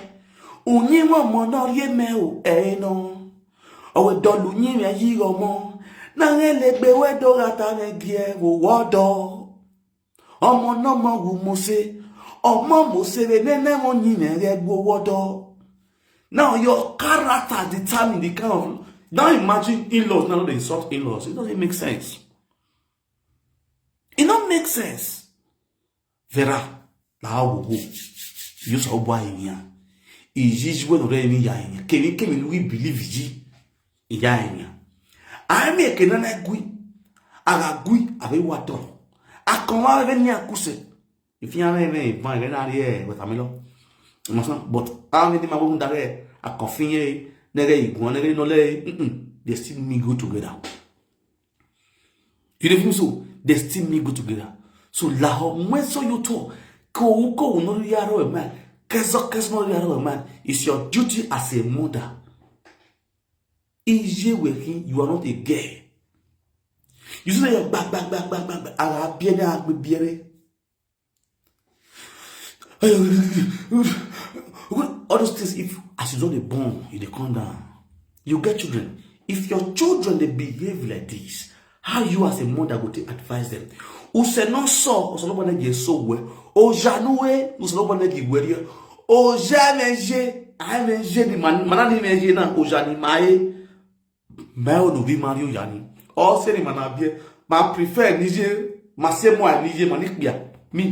Unyi wa mono rie me o eno. Owe dolu nyi me yi omo. Na ele gbe we do gata me gie wo wodo. Omo no mo wu mo se. Omo mo se re ne ne mo nyi me re gbo wodo. Now your character determine the kind of. Now imagine in-laws now they insult in-laws. It doesn't make sense. It don't make sense. Vera, la wo wo. You so bwa inya. Iji ji we no re ni ya inya. Kemi kemi we believe ji. Ya inya. I me ke na na gui. Aga gui ave wato. Akon wa ve ni akuse. If you have any van, then I hear what I'm lo. But I mean, the man who that I can feel nege iguan nege no le. They still me go together. You dey feel so? They still me go together. So laho when so you talk, ko ko no yaro man. Keso keso no yaro man. It's your duty as a mother. Ije wekin, you are not a girl. You say your back back back back back back. Ala biere agbe biere. All those things, if as you don dey born, you dey come down, you get children. If your children dey behave like this, how you as a mother go take advise them? Use no so, use no bane je so we. O janu we, use no bane ji we. O ja me je, I me je ni man, man ni me je na, o ja ni ma e. Ma o no bi Mario yani. O se ni mana bie. Ma prefer ni je, ma se mo ni je, ma ni kpia. Me,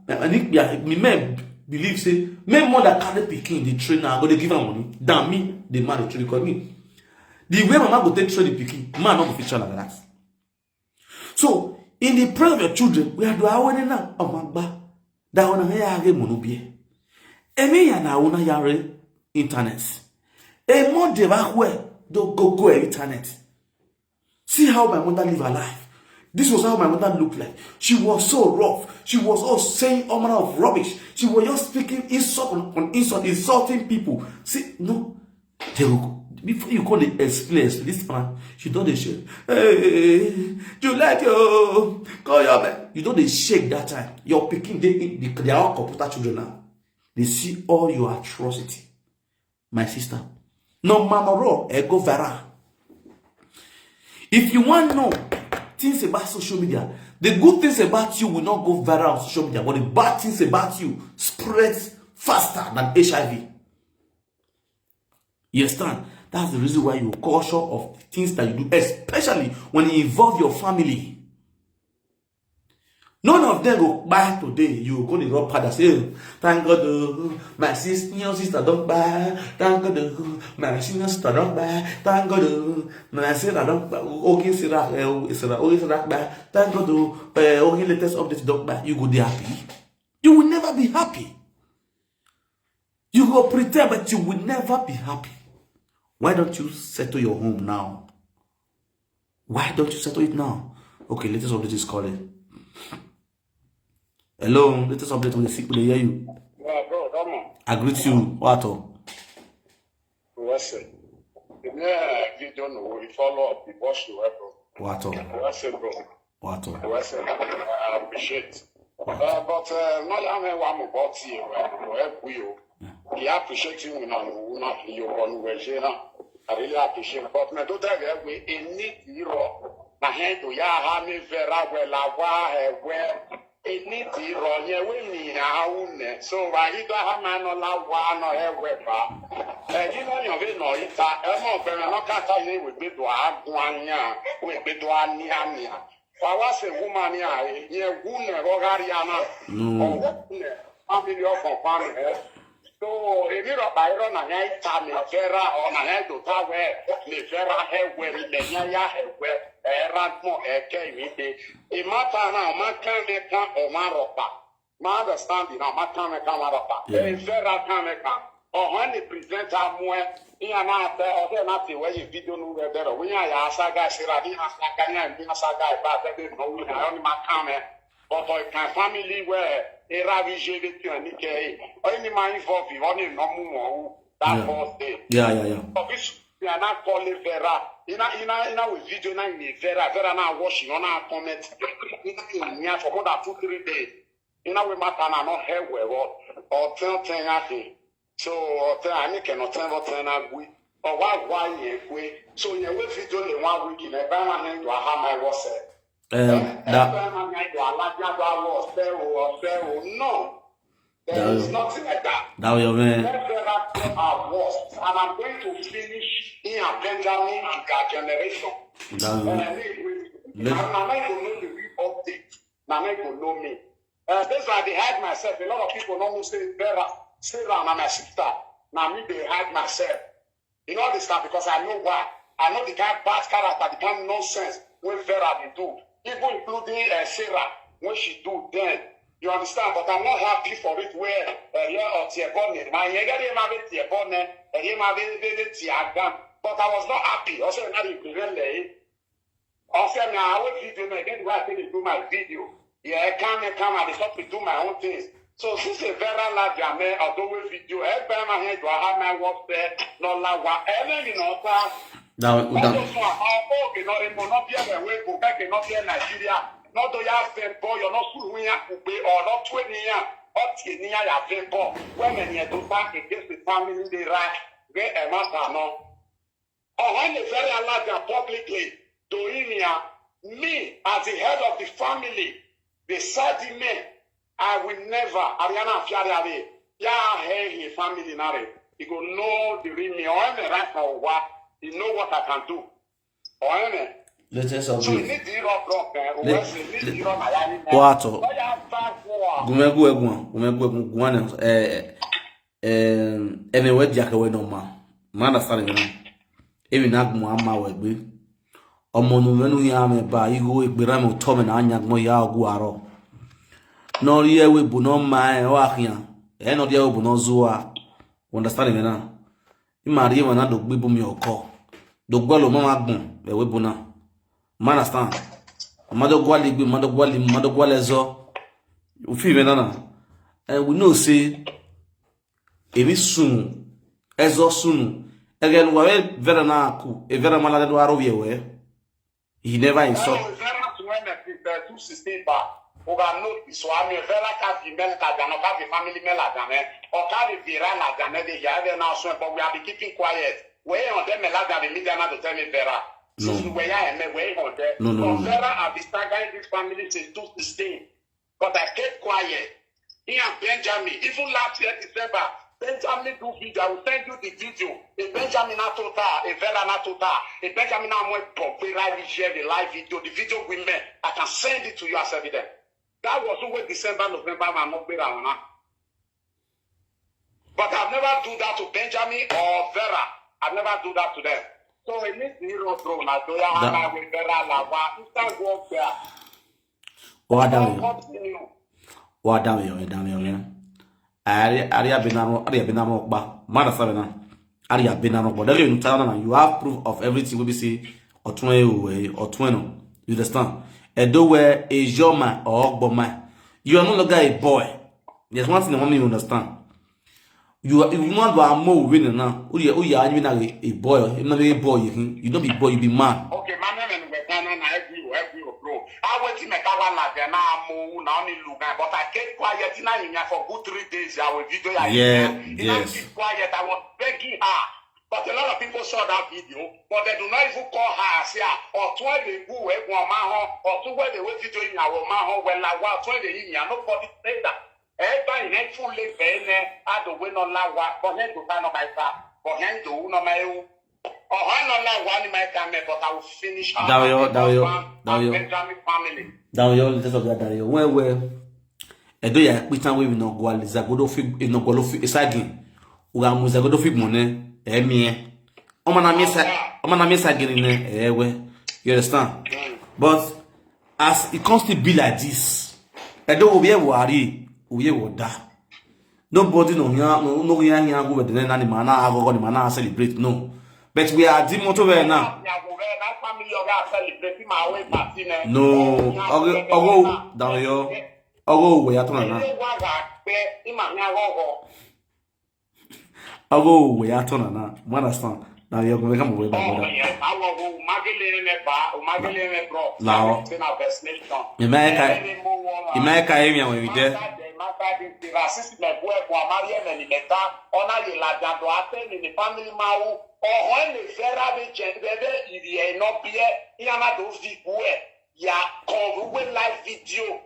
ma ni kpia, me, me believe say, me mother carry pikin, the trainer, go dey give am money. Than me, the man dey train, 'cause me. The way mama go take train the pikin, man no go fit train like that. So, in the presence of your children, we are doing our wedding now. Oh my God. That one, I get money. Emi ya na una yare internet. Emo de ba hwe do go go internet. See how my mother live her life. This was how my mother looked like. She was so rough. She was all saying all manner of rubbish. She was just speaking insult on, on insult, insulting people. See, no. They will, before you call the explain, explain, this man, she don't dey shake. Hey, you like you call your man. You don't dey shake that time. Your pikin, they, they, they are all computer children now. They see all your atrocity. My sister. No, mama, raw, e go viral. If you want know things about social media, the good things about you will not go viral on social media, but the bad things about you spreads faster than H I V. You understand? That's the reason why you caution of things that you do, especially when it involve your family. None of them go buy today. You go dey rub pad say, "Thank God, oh, my sis-, senior sister don buy. Thank God, oh, my senior sister don buy. Thank God, oh, my sister don buy. Okay, Sarah, eh, Sarah, okay, Sarah buy. Thank God, oh, eh, okay, latest update don buy." You go dey happy? You will never be happy. You go pretend, but you will never be happy. Why don't you settle your home now? Why don't you settle it now? Okay, latest update is calling. Hello, latest update on the sick, we dey hear you. Yeah, bro, come on. I greet you. What? What's it? Yeah, you don't know. We follow up. We watch you, bro. What? What's it, bro? What? What's it? I appreciate. Uh, but uh, not only one more about you, right? Help you. I appreciate you, you know, you know, you run with you, you know. I really appreciate. But me don't tell you, we in need you. Na hendo ya ha mi vera we la wa he we. In need you, ye we ni ha une. So wa hi do ha ma no la wa no he we ba. Eh, you know, you know, it's a, eh, mo be no ka ta ni we be do a gwanya, we be do a ni a ni a. Wa wa se woman ya, ye woman ro gari ana. No. Family of family. So, èmi rọ̀bà irọ́ nà yẹn ìta mi fẹ́ ra, ọ̀nà yẹn tó ta wẹ̀, mi fẹ́ ra ẹ̀wẹ̀, mi lẹ̀ yẹn yá ẹ̀wẹ̀, ẹ̀ ra mọ̀ ẹ̀ kẹ́ mi dé. Ìmọ̀ta náà, ọmọ kan mi kan, ọmọ rọ̀bà. Ma understand náà, ọmọ kan mi kan, ọmọ rọ̀bà. Yeah. Ẹ̀ fẹ́ ra kan mi kan. Ọ̀hún ni presenter mú ẹ. Ìyá náà tẹ, ọ̀dẹ́ náà ti wẹ̀ yìí fídíò nù rẹ̀ bẹ̀rẹ̀. Wọ́n yà yà aṣága ìṣẹ́ra, ní aṣága ní àìní aṣága ìbá àtẹ́gbẹ́ ìnáwó ní ayọ́ ni máa kàn mẹ́. But I can family where a ravi jeve to a nike. Only my involve you, only no more. That Yeah. First day. Yeah, yeah, yeah. Of this, we are not calling Vera. In a, in a, in a video, na in a Vera, Vera now watching on our comment. In here for more than two, three days. In a way, matter na not help well, or tell ten nothing. So, or tell I make no ten or ten a we. Or why, why ye we? So, ye we video the one week in a banner hand to a hammer was said. Um, that No, there is nothing like that. That was your man. Let Vera tell our worst, and I'm going to finish in a Benjamin and our generation. That And was, I need with Let- and I need to know the real update. Now I need to know me. Uh, that's why they hide myself. A lot of people don't say Vera, Sarah, and my sister. Now me they hide myself. You know this stuff because I know why. I know the kind of bad character, the kind of nonsense when Vera they do, even including uh, Sarah when she do then. You understand? But I'm not happy for it. Where uh, yeah, or Tiebone, my yega they have Tiebone, and they have Tiagan. But I was not happy. Also, not in Pinelli. Also, now I will video now. Then why I think do my video. Yeah, I can't, I can't. I stop to do my own things. So since a Vera la jame, although we video, I buy my head to have my work there. No la wa, I don't know. That was, That that, was why I hope you know, it will not be a way go back and not be a Nigeria. Not do you have them boy, you're not school we have to pay or not twenty year, or ten year, you have them boy. Women here to back against the family, they right. Where am I no? Oh, when the very large and publicly, Doinia, me as the head of the family, the side me, I will never, Ariana Fiari, yeah, hey, his family, Nare. You go know the real me, or any right for what, you know what I can do. Or any. latest So you update. Need the rock, rock, eh, Le- West, you need the rock, I am in What? Oh, yeah, back war. Gumegu egun, gumegu egun, guane. Eh, eh, eme we dia ke we no ma. Ma understand me na. Emi na gumo ama we gbe. Ọmọ nu menu ya me ba igo egbera me to me na anya gumo ya ogu aro. No ri ewe bu no ma e o ahian. E no ri ewe bu no zuwa. You understand me na? Ima ri ewe na do gbe bu mi oko. Do gbe lo mama gbon ewe bu na. Ma understand? Ma do gwa le gbe, ma do gwa le, ma do gwa le zo. You feel me na na? And we know say ebi sunu, ezo sunu. Again, wa we Vera na ku, e Vera mala do aro we we. He never insult. That was very much when the people two sixteen bar. Over notice, so I mean, Vera can't be men, can't be family men like that, eh? Or can't be Vera like that, eh? They are there now, so, but we have been keeping quiet. We on them, like that, the media now to tell me Vera. Since No. We are, and we on there. No, no, no, But no. Vera have been staggering this family since two sixteen. But I kept quiet. He and Benjamin, even last year, December, Benjamin do video. I will send you the video. A Benjamin na total, a Vera na total. A Benjamin na mo pop, we live share the live video. The video we made, I can send it to you as evidence. That was when December, November, man, not pay that one. But I've never do that to Benjamin or Vera. I've never do that to them. So it means the hero, bro. Like, do you have with Vera, Lawa? Instant warfare. Wa down yo. Continue. Wa down yo, down yo, man. Ari ari abinamo, ari abinamo ba. Mara sabe na. Ari abinamo ba. Dagi you tell na you have proof of everything we be see. Otun e o, eh, otun e no. You understand? Edo where is your man or ogbo man? You are no longer a boy. There's one thing I want you to understand. You are, if you want to more win now, oh yeah, oh yeah, you na a boy, you not a boy, you you don't be boy, you be man. Okay, my name is Ghana, na every every bro. I wait till my car one like that. Now I'm now only look, but I kept quiet in here for good three days. I will video. Yeah, You know, yes. Keep quiet. I was begging her. But a lot of people saw that video, but they do not even call her. Say, "Ah, or two they go, eh, go on my home, or two where they wait video in our my home, well, like, what, when they in here, nobody say that." Eh, by next full late, eh, eh, I don't win on la wa, but then go find on my car, but then do no my own. Or I no la one in my car, but I will finish her. Dario, And Dario, husband and Dario. Benjamin family. Dario, let's talk about Dario. When we Edo ya pitan we no go aliza go do fi no go lo fi isagin. Uga muza go do fi mone. Emi e. Oma na mi sa, oma na mi sagin ne. Eh we. You understand? But as it comes to be like this, Edo will be a worry, will be a da. Nobody no here, no no here here go with the name animal na agogo ni man na celebrate, no. But we are the motor now. Yeah, well, that family of that celebrating my way party now. No, ogo ogo Dario, ogo we ya tona na. Ilé wa ra pé, ima mi agogo. Ogo we ya tona na. You understand? Now you go make am we Oh, back. yeah. I will go Magdalene me ba, Magdalene me bro. Lao. It's in our destination. America, America area when we there. Master, the master, the, the assistant, my boy, for Maria, and the meta, honor the la, the, the, the family, ma, oh, when the Sarah, the chen, the, the, the, not be here, he am not those people, eh. Yeah, come, we live video.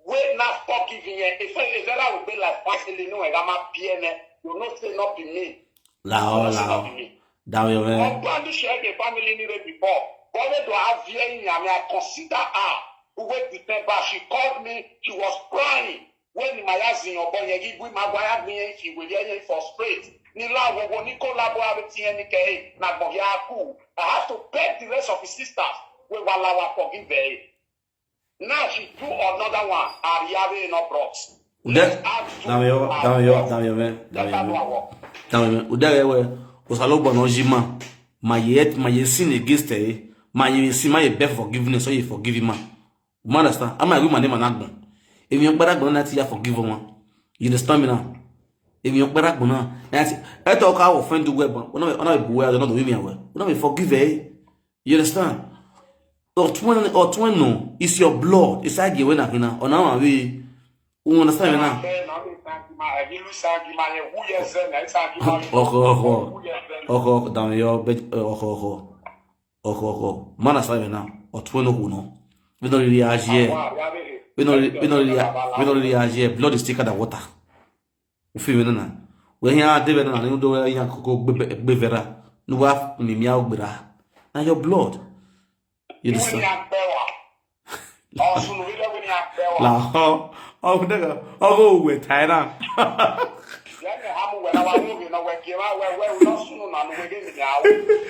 We not forgiving, eh. If, if Sarah will be like, finally, no, I'm not here, eh. You know, say not be me. Lao, Say not lao. be me. Dario, man. Ogbondu share the family ni re before. But we do have here in Yami, I consider her. Who wait December, she called me, she was crying. When my cousin, your boy, you give my boy, me, she will hear you for straight. Ni la wo wo ni collabo with T N K, na go ya ku. I have to beg the rest of his sisters. We walawa forgive her. Now she do another one. Ariave no brought. Ude, Dario, Dario, Dario, man. Dario, man. Dario, man. Ude we, Osalo bono jima. My yet, my sin against her. My sin, my beg forgiveness, so you forgive him, man. You understand? Am I woman name an agbon? If you gbara gbon na ti ya forgive one. You understand me now? If you gbara gbon na, na ti e to ka offend the web. Una una be boy, I don't know me well. Una be forgive, eh? You understand? Otwen, Otwen no, it's your blood. It's like you when I know. On our way. You understand me now? Oko oko. Oko oko down your bed. Oko oko. Oko oko. Man, I say now. Otwen no who no. We don't really ask here. We don't we don't really we don't really ask here. Blood is thicker than water. You feel me now? When you are David and you do you go be vera. No wa mi mi out bera. Now your blood. You When understand? you are power. Ọsùn lórí lẹ́wọ̀n ni a fẹ́ wa. La ho. Oh nigga. Oh go with Thailand. Yẹ́nì hamu wẹ̀ náà wà wọ́n mi náà wẹ̀ kí ẹ máa wẹ̀ wẹ̀ wọ́n sùn náà ló wẹ̀ dé mi yà wọ́.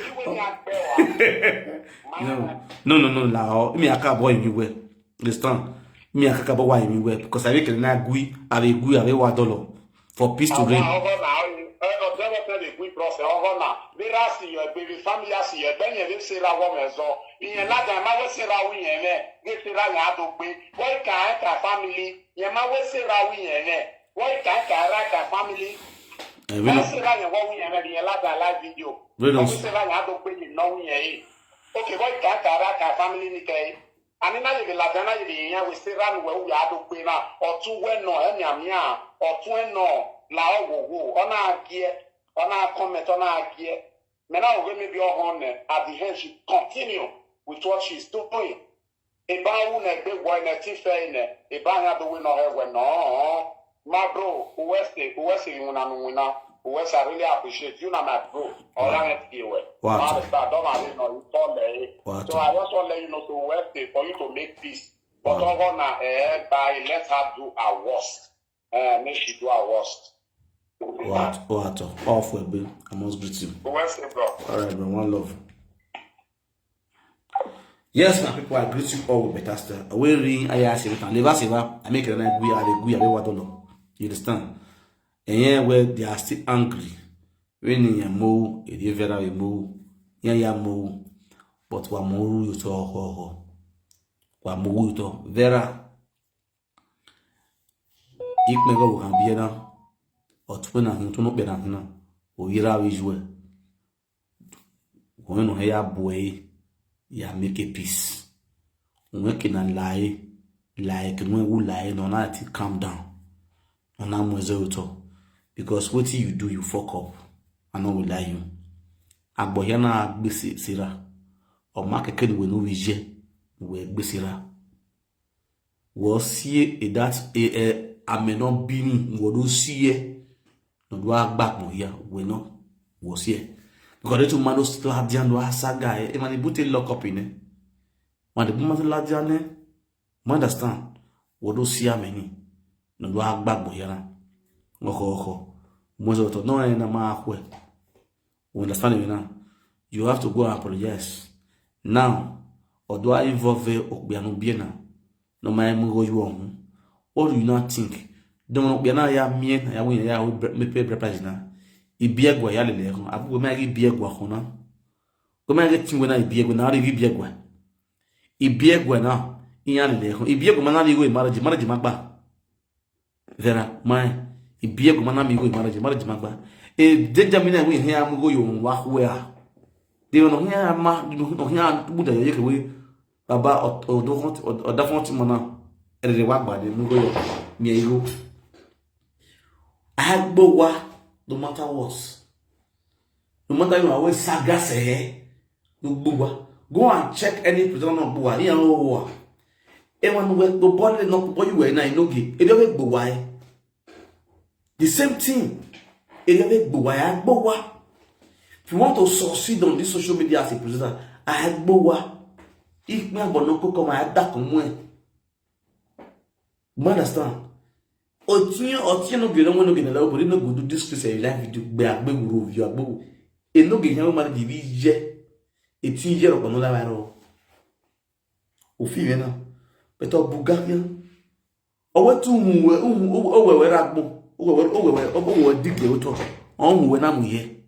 Ìwé ni a fẹ́ wa. No. No no no la ho. Mi aka boy mi we. Understand? Mi aka boy mi we because I be na gui, I be gui, I be wa dollar for peace to reign. Ọgọ́ náà ọ̀dọ́wọ́ tẹ̀lé gui brọ́sẹ̀ ọgọ́ náà. Bí ra sì yọ ẹgbẹ́ bí fámìlì á sì yọ ẹgbẹ́ yẹn bí ṣe ra wọ́n mẹ́ zọ. Ìyẹn lájà ẹ̀ máa wẹ́ ṣe ra wí yẹn mẹ́. Bí ṣe ra yẹn á tó gbé. Wọ́n kà á kà fámìlì. Yẹn máa wẹ́ ṣe ra wí yẹn mẹ́. Wọ́n kà á kà ra kà fámìlì. Eh, we know. Wọ́n ṣe ra yẹn wọ́n wí yẹn mẹ́. Ìyẹn lájà láì fídíò. We know. Wọ́n ṣe ra yẹn á tó gbé yìí náà wí yẹn yìí. Okay, wọ́n kà á kà ra kà fámìlì ní kẹ́ yìí. Ani na yebe la dana yebe yin ya we se ra nu we wu ya do pe na. Otun we no e mi ami a. Otun e no la o wo wo. Ona agie. Ona comment ona agie. Me na o we me bi o hon ne. At the end she continue with what she's doing. E ba wu ne gbe wo ne ti fe ne. E ba ya do we no he we no. My bro, uwese, uwese wina nu wina, uwese, I really appreciate you, na my bro. Ola ne ti we. Wow. Ma be sa do ma le no you call le. Wow. So I just want to let you know, so uwese, for you to make peace. But over now, eh, by let her do her worst. Eh, make she do her worst. What? What? Off with me. I must greet you. Where's the bro? All right, man. One love. Yes, my people, I greet you all with better style. We ring, I ask you, never say, I make it like we are the we are the water. You understand? And yeah, where they are still angry. When you mo, it is very mo, yeah, yeah mo, but wa mo you to ho ho, wa mo you to Vera. Ikpe go kan bi na, o tun na hin tun no pe na hin na, o yira we ju e. When no ya boy, ya make a peace. When ke na lie, lie ke when we lie no na ti calm down. No na mo ze uto, because wetin you do, you fuck up. I no will lie you. Agbo here na gbese sira. O ma keke ni we no we je, we gbese ra. Wo sie e that e e ameno bini wo do sie. No do agba mo here we no. Wo sie. Because they to mando sladian do asaga e man bute lock up in e. Man de buma sladian e. Mo understand. Wo do sie ameni. No do agba mo here na. Oko oko. Mo zo to no e na ma akwe. You understand me now? You have to go and apologize. Now, although I involve Okbianu Biena, no my mugo you on. What do you not think? Don't Okbiana ya mien, ya win ya me pay price na. Ibiegwa ya lele. Abu me ibiegwa kona. Go me get thing when I ibiegwa na ibiegwa. Ibiegwa na. Iya lele. Ibiegwa mana ligo marriage, marriage magba. Vera, my ibiegwa mana mi go marriage, marriage magba. E deja mina we here am go yo wa we a. De no here ma no here buda yo ke we. Baba o do hot o da fon ti mana. E de wa gba de mu go yo. Mi e yo. Agbo wa, no matter what. No matter you are we saga se he. No gbuwa. Go and check any prison no gbuwa. Iya o wa. E wa no we to body no boy you we na inoge. E de we gbuwa e. The same thing. E de we gbuwa ya gbuwa. If you want to succeed on this social media as a presenter, I gbuwa. If me but no come I da come we. You understand? Otiyan otiyan no gele wọn no gele lawo bori no go do this case in life do gbe agbe wuro view agbe. E no ge yan ma di bi je. E ti je ro kono la ro. O fi we na. Beto buga yan. O we tu mu we o we we ra gbo. O we o we o we dige o to. O mu we na mu ye.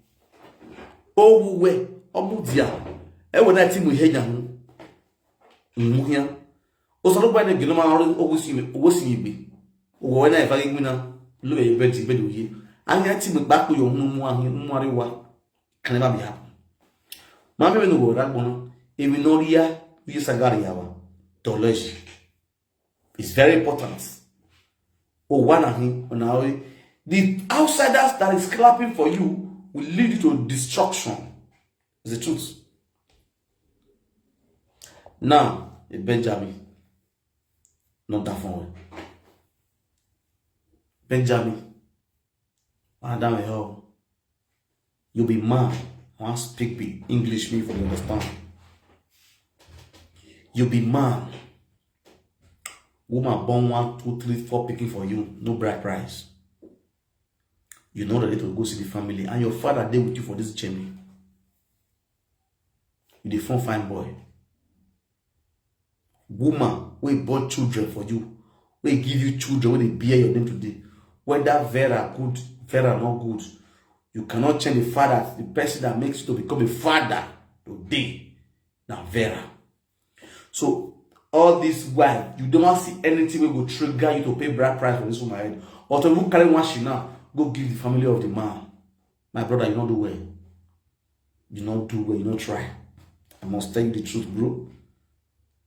O we o mu dia. E we na ti mu ye nya mu. Mu yan. O so lo gba ne gele ma ro o si mi o si mi. O we na e fa gi na. Lo be be ti be do ye. An ya ti mu pa ko yo mu mu an mu ari wa. Can never be happen. Ma me no go ra gbo na. E mi no ria wi sagari yawa. Theology. It's very important. O wa na hin na o the outsiders that is clapping for you will lead you to destruction. It's the truth. Now, Benjamin, not that one. Benjamin, Adam, help. You be man. I want speak be English, me for you understand. You be man. Woman born one, two, three, four picking for you. No bride price. You know that it will go see the family. And your father there with you for this journey. You the phone fine boy. Woman wey born children for you, wey give you children wey dey bear your name today, whether Vera good, Vera not good, you cannot change the father, the person that makes you to become a father today. Now Vera. So all this while you don't want to see anything wey go trigger you to pay bride price for this woman head. Or to even carry one she now, go give the family of the man. My brother, you don't do well. You not do well, you not try. I must tell you the truth, bro.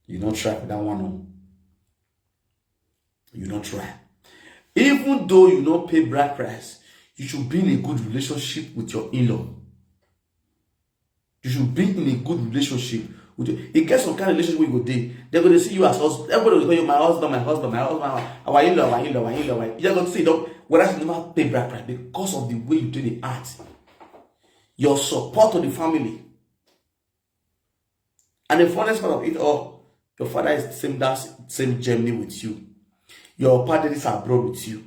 You not try for that one, no. You not try. Even though you not pay bride price, you should be in a good relationship with your in-law. You should be in a good relationship with your, it gets some kind of relationship wey you go dey. They go dey see you as husband. Everybody will call you my husband, my husband, my husband, our in-law, our in-law, our in-law. Our, you go see, don't whether you never pay bride price because of the way you do the act. Your support to the family. And the funniest part of it all, Your father is same that same journey with you. Your father is abroad with you.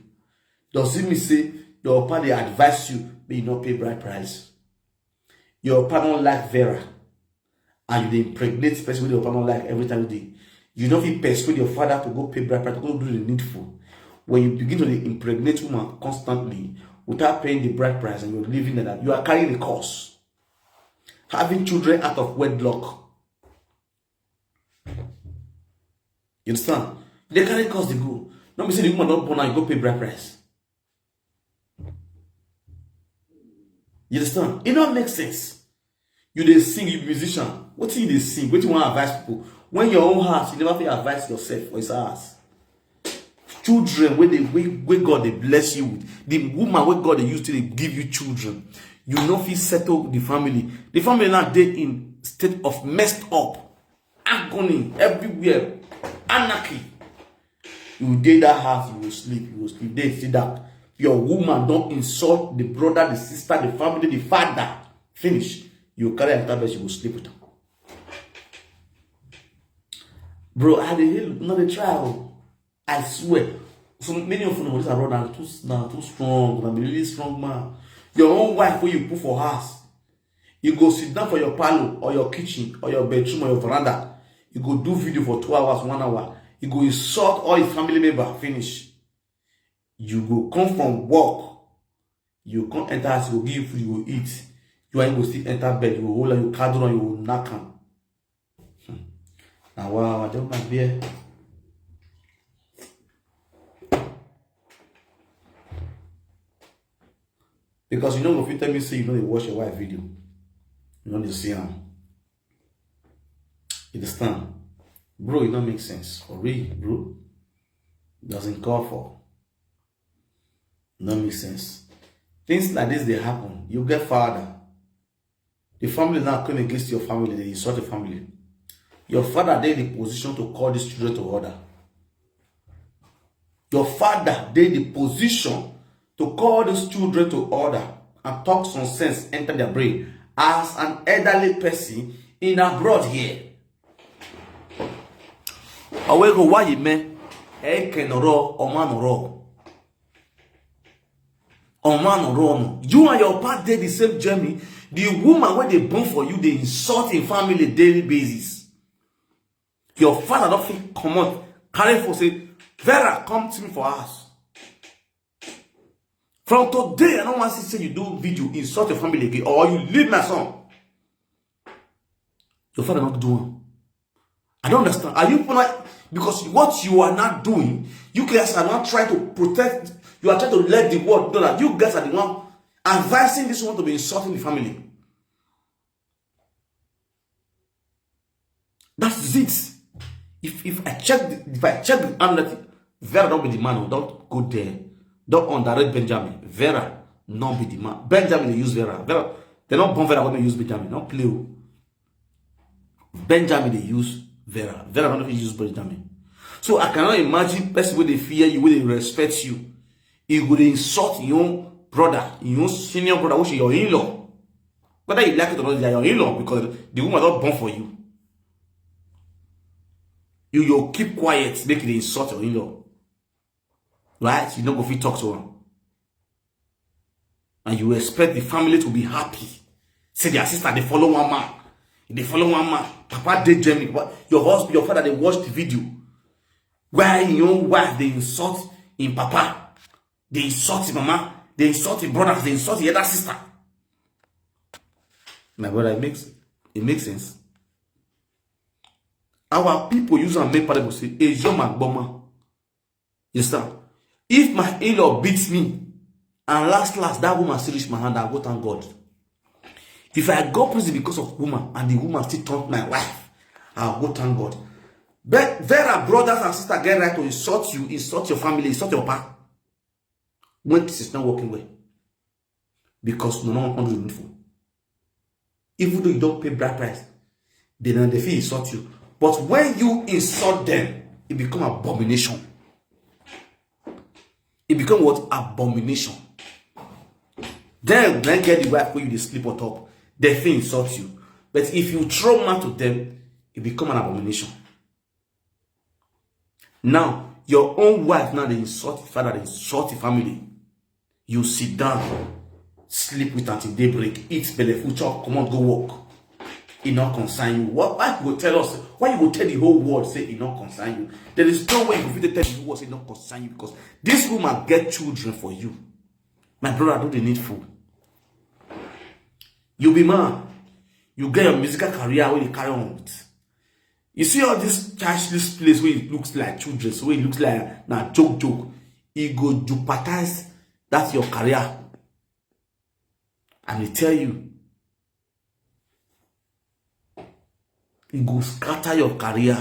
Does it mean say your father advise you, but you not pay bride price? Your father don't like Vera, and you dey impregnate person wey your father don't like every time you dey. You don't feel persuade your father to go pay bride price, to go do the needful. When you begin to dey impregnate woman constantly without paying the bride price, and you're living like that, you are carrying the curse. Having children out of wedlock. You understand? They carry curse, they go. Not be say the woman don't born and you go pay bride price. You understand? It don't make sense. You dey sing, you be musician. What you dey sing? What you want to advise people? When your own house, you never feel advise yourself for his house. Children, when they where God they bless you with, the woman where God they used to give you children, you know if you settle the family. The family now they in state of messed up, agony everywhere, anarchy. You dey that house, you will sleep, you will sleep. They see that your woman don't insult the brother, the sister, the family, the father. Finish. You carry a tablet, you will sleep with them. Bro, I dey hear not the trial. I swear. So many of you know this abroad now too now too strong. I'm a really strong man. Your own wife where you put for house, you go sit down for your parlor or your kitchen or your bedroom or your veranda. You go do video for two hours, one hour. You go insult all your family member. Finish. You go come from work. You come enter house, you go give you food, you go eat. You are you go still enter bed, you go hold on, you cuddle on, you go knock am. Hmm. Now wow, I don't mind beer. Because you know if you tell me say you know you watch your wife video, you know they see him. You understand? Bro, it don't make sense. For real, bro. Doesn't call for. No make sense. Things like this they happen. You get father. The family now come against your family, they insult the family. Your father they in the position to call these children to order. Your father they in the position to call these children to order and talk some sense enter their brain as an elderly person in abroad here. Awego why you men? Hey, kenoro, omanoro. Omanoro. You and your papa did the same journey. The woman where they born for you, they insult in family daily basis. Your father don't feel come out. Carry for say, Vera, come to me for us. From today, I don't want to see you do video, insult your family again, or you leave my son. Your father not do one. I don't understand. Are you gonna, because what you are not doing, you guys are not trying to protect, you are trying to let the world know that you guys are the one advising this one to be insulting the family. That's it. If if I check the, if I check the analytics, Vera don't be the man, oh, don't go there. Don't underrate Benjamin. Vera not be the man. Benjamin they use Vera. Vera they not born Vera when they use Benjamin. Not play. Oh. Benjamin they use Vera. Vera not use Benjamin. So I cannot imagine person where they fear you, where they respect you. You go dey insult your own brother, your own senior brother, which is your in-law. Whether you like it or not, they are your in-law because the woman not born for you. You you keep quiet, make it insult your in-law. Right? You don't go fit talk to him. And you expect the family to be happy. Say their sister, they follow one man. They follow one man. Papa did Germany. But your husband, your father, they watch the video. Where your own wife, they insult in papa. They insult his mama. They insult his brothers. They insult the other sister. My brother, it makes it makes sense. Our people use and make parable say, "Hey, your man, boma." You understand? If my in-law beats me, and last last that woman still reach my hand, I go thank God. If I go prison because of woman and the woman still taunt my wife, I'll go thank God. But Vera, brothers and sisters get right to insult you, insult your family, insult your papa. When this is not working well. Because no one can do info. Even though you don't pay bride price, they don't they feel insult you. But when you insult them, it become abomination. It become what? Abomination. Then when get the wife where you dey sleep on top, they feel insult you. But if you throw man to them, it become an abomination. Now, your own wife now dey insult the father, dey insult the family. You sit down, sleep with until daybreak, eat belle full, chop, comot go work. E no concern you. What, why you go tell us? Why you go tell the whole world say e no concern you? There is no way you fit tell the whole world say e no concern you, because this woman get children for you. My brother, do the needful. You be man. You get your musical career wey you carry on with. You see all this childish place where it looks like children, so where it looks like na joke joke. E go jeopardize that your career. And I tell you, e go scatter your career,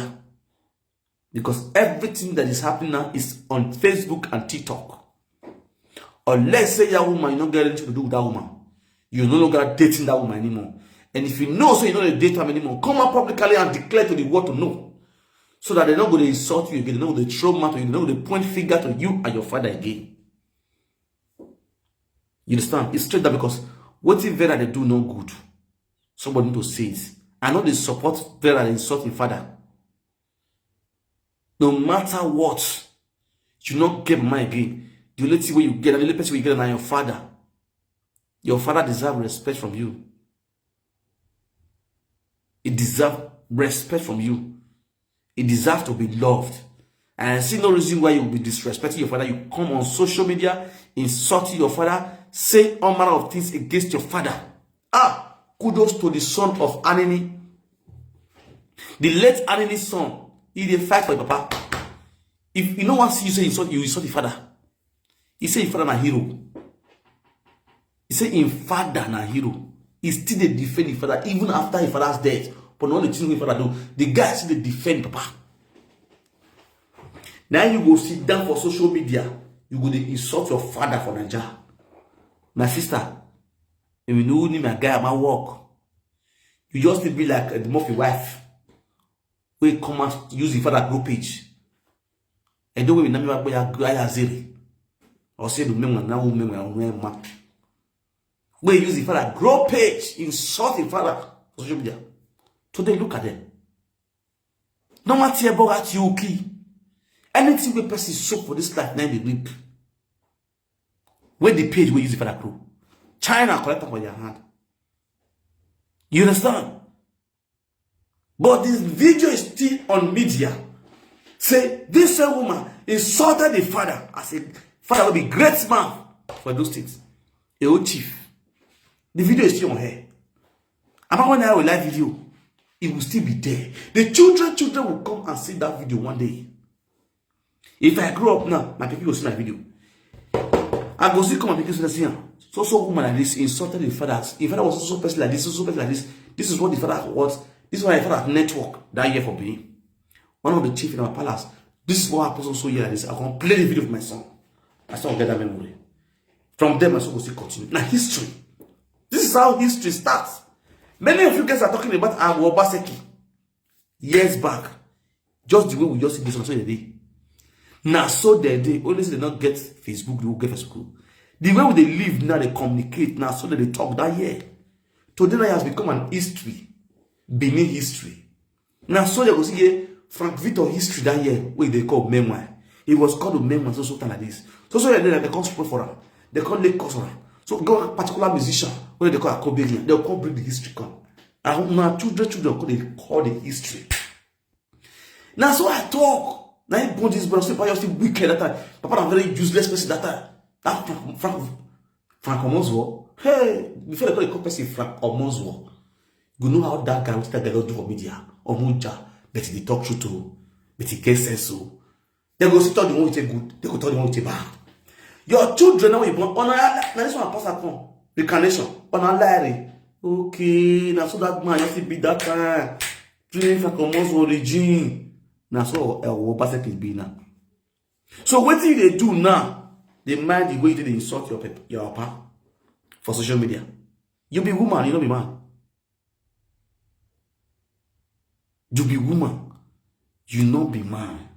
because everything that is happening now is on Facebook and TikTok. Unless say that woman, you no get anything to do with that woman, you no longer dating that woman anymore. And if you know say you no dey date am anymore, come out publicly and declare to the world to know, so that they no go dey insult you again, they no go dey throw mouth to you, they no go dey point finger to you and your father again. You understand? It's straight that, because wetin Vera dey do no good. Somebody need to say it. I no dey support Vera dey insult im father. No matter what, you no get mama again. The only thing wey you get, the only person wey you get na your father. Your father deserve respect from you. He deserve respect from you. He deserve to be loved. And I see no reason why you will be disrespecting your father. You come on social media, insulting your father, say all manner of things against your father. Ah, kudos to the son of Anini. The late Anini's son, he dey fight for him papa. If you no wan see you say insult, you insult the father. He say him father na hero. He say him father na hero. He still dey defend him father even after him father's death. But na all the things wey him father do, the guy still dey defend papa. Now you go sit down for social media, you go dey insult your father for Naija. My sister, if you know me, my guy, my work, you just dey be like Eddie Murphy wife wey come out use him father grow page. Edo wey na me wa ya ya zere. O se do me na wo me wa ma. Wey use him father grow page, insult him father for social media. Today look at them. No matter about you key. Anything wey person sow for this life, na dey reap. Wey the page wey use him father grow, China collect am for your hand. You understand? But this video is still on media. Say this same woman insulted the father as a father wey be great man for those things. A old chief. The video is still on here. Am I going to have a live video? It will still be there. The children, children will come and see that video one day. If I grow up now, my people will see my video. I go see come and people see am. So so woman like this insulted the father. If father was so so person like this, so so person like this. This is what the father was. This is why the father network that year for me. One of the chief in our palace. This is what happened so so year like this. I can play the video of my son. I still get that memory. From them, I still go see continue. Now history. This is how history starts. Many of you guys are talking about Awo Obaseki years back. Just the way we just see this one so dey. Now so they dey only say they not get Facebook, they will get Facebook. The way they live now, they communicate now, so that they talk that year. Today now it has become an history, Benin history. Now so they go see here Frank Victor history that year, wey they call memoir. It was called a memoir, so so time like this. So so they dey, they come spoil for am. They come late cause for am. So go a particular musician, wey they call Akobegin, they come bring the history come. And now children, children come dey call the history. Now so I talk. Now he born this brother, so Bayo still wicked that time. Papa na very useless person that time. That Frank Frank Frank Omozwo. Hey, before they call the person Frank Omozwo, you know how that guy, what that guy don do for media. Omuja, but he talk true too, but he get sense so. They go see talk the one with a good, they go talk the one with a bad. Your children now you born on a, now this one pass upon reincarnation on a lie. Okay, now so that man you see be that time. Playing Frank Omozwo origin. Now so uh, what Basek be now. So what do they do now? They mind the way they insult your pep- your papa for social media. You be woman, you no be man. You be woman, you no be man.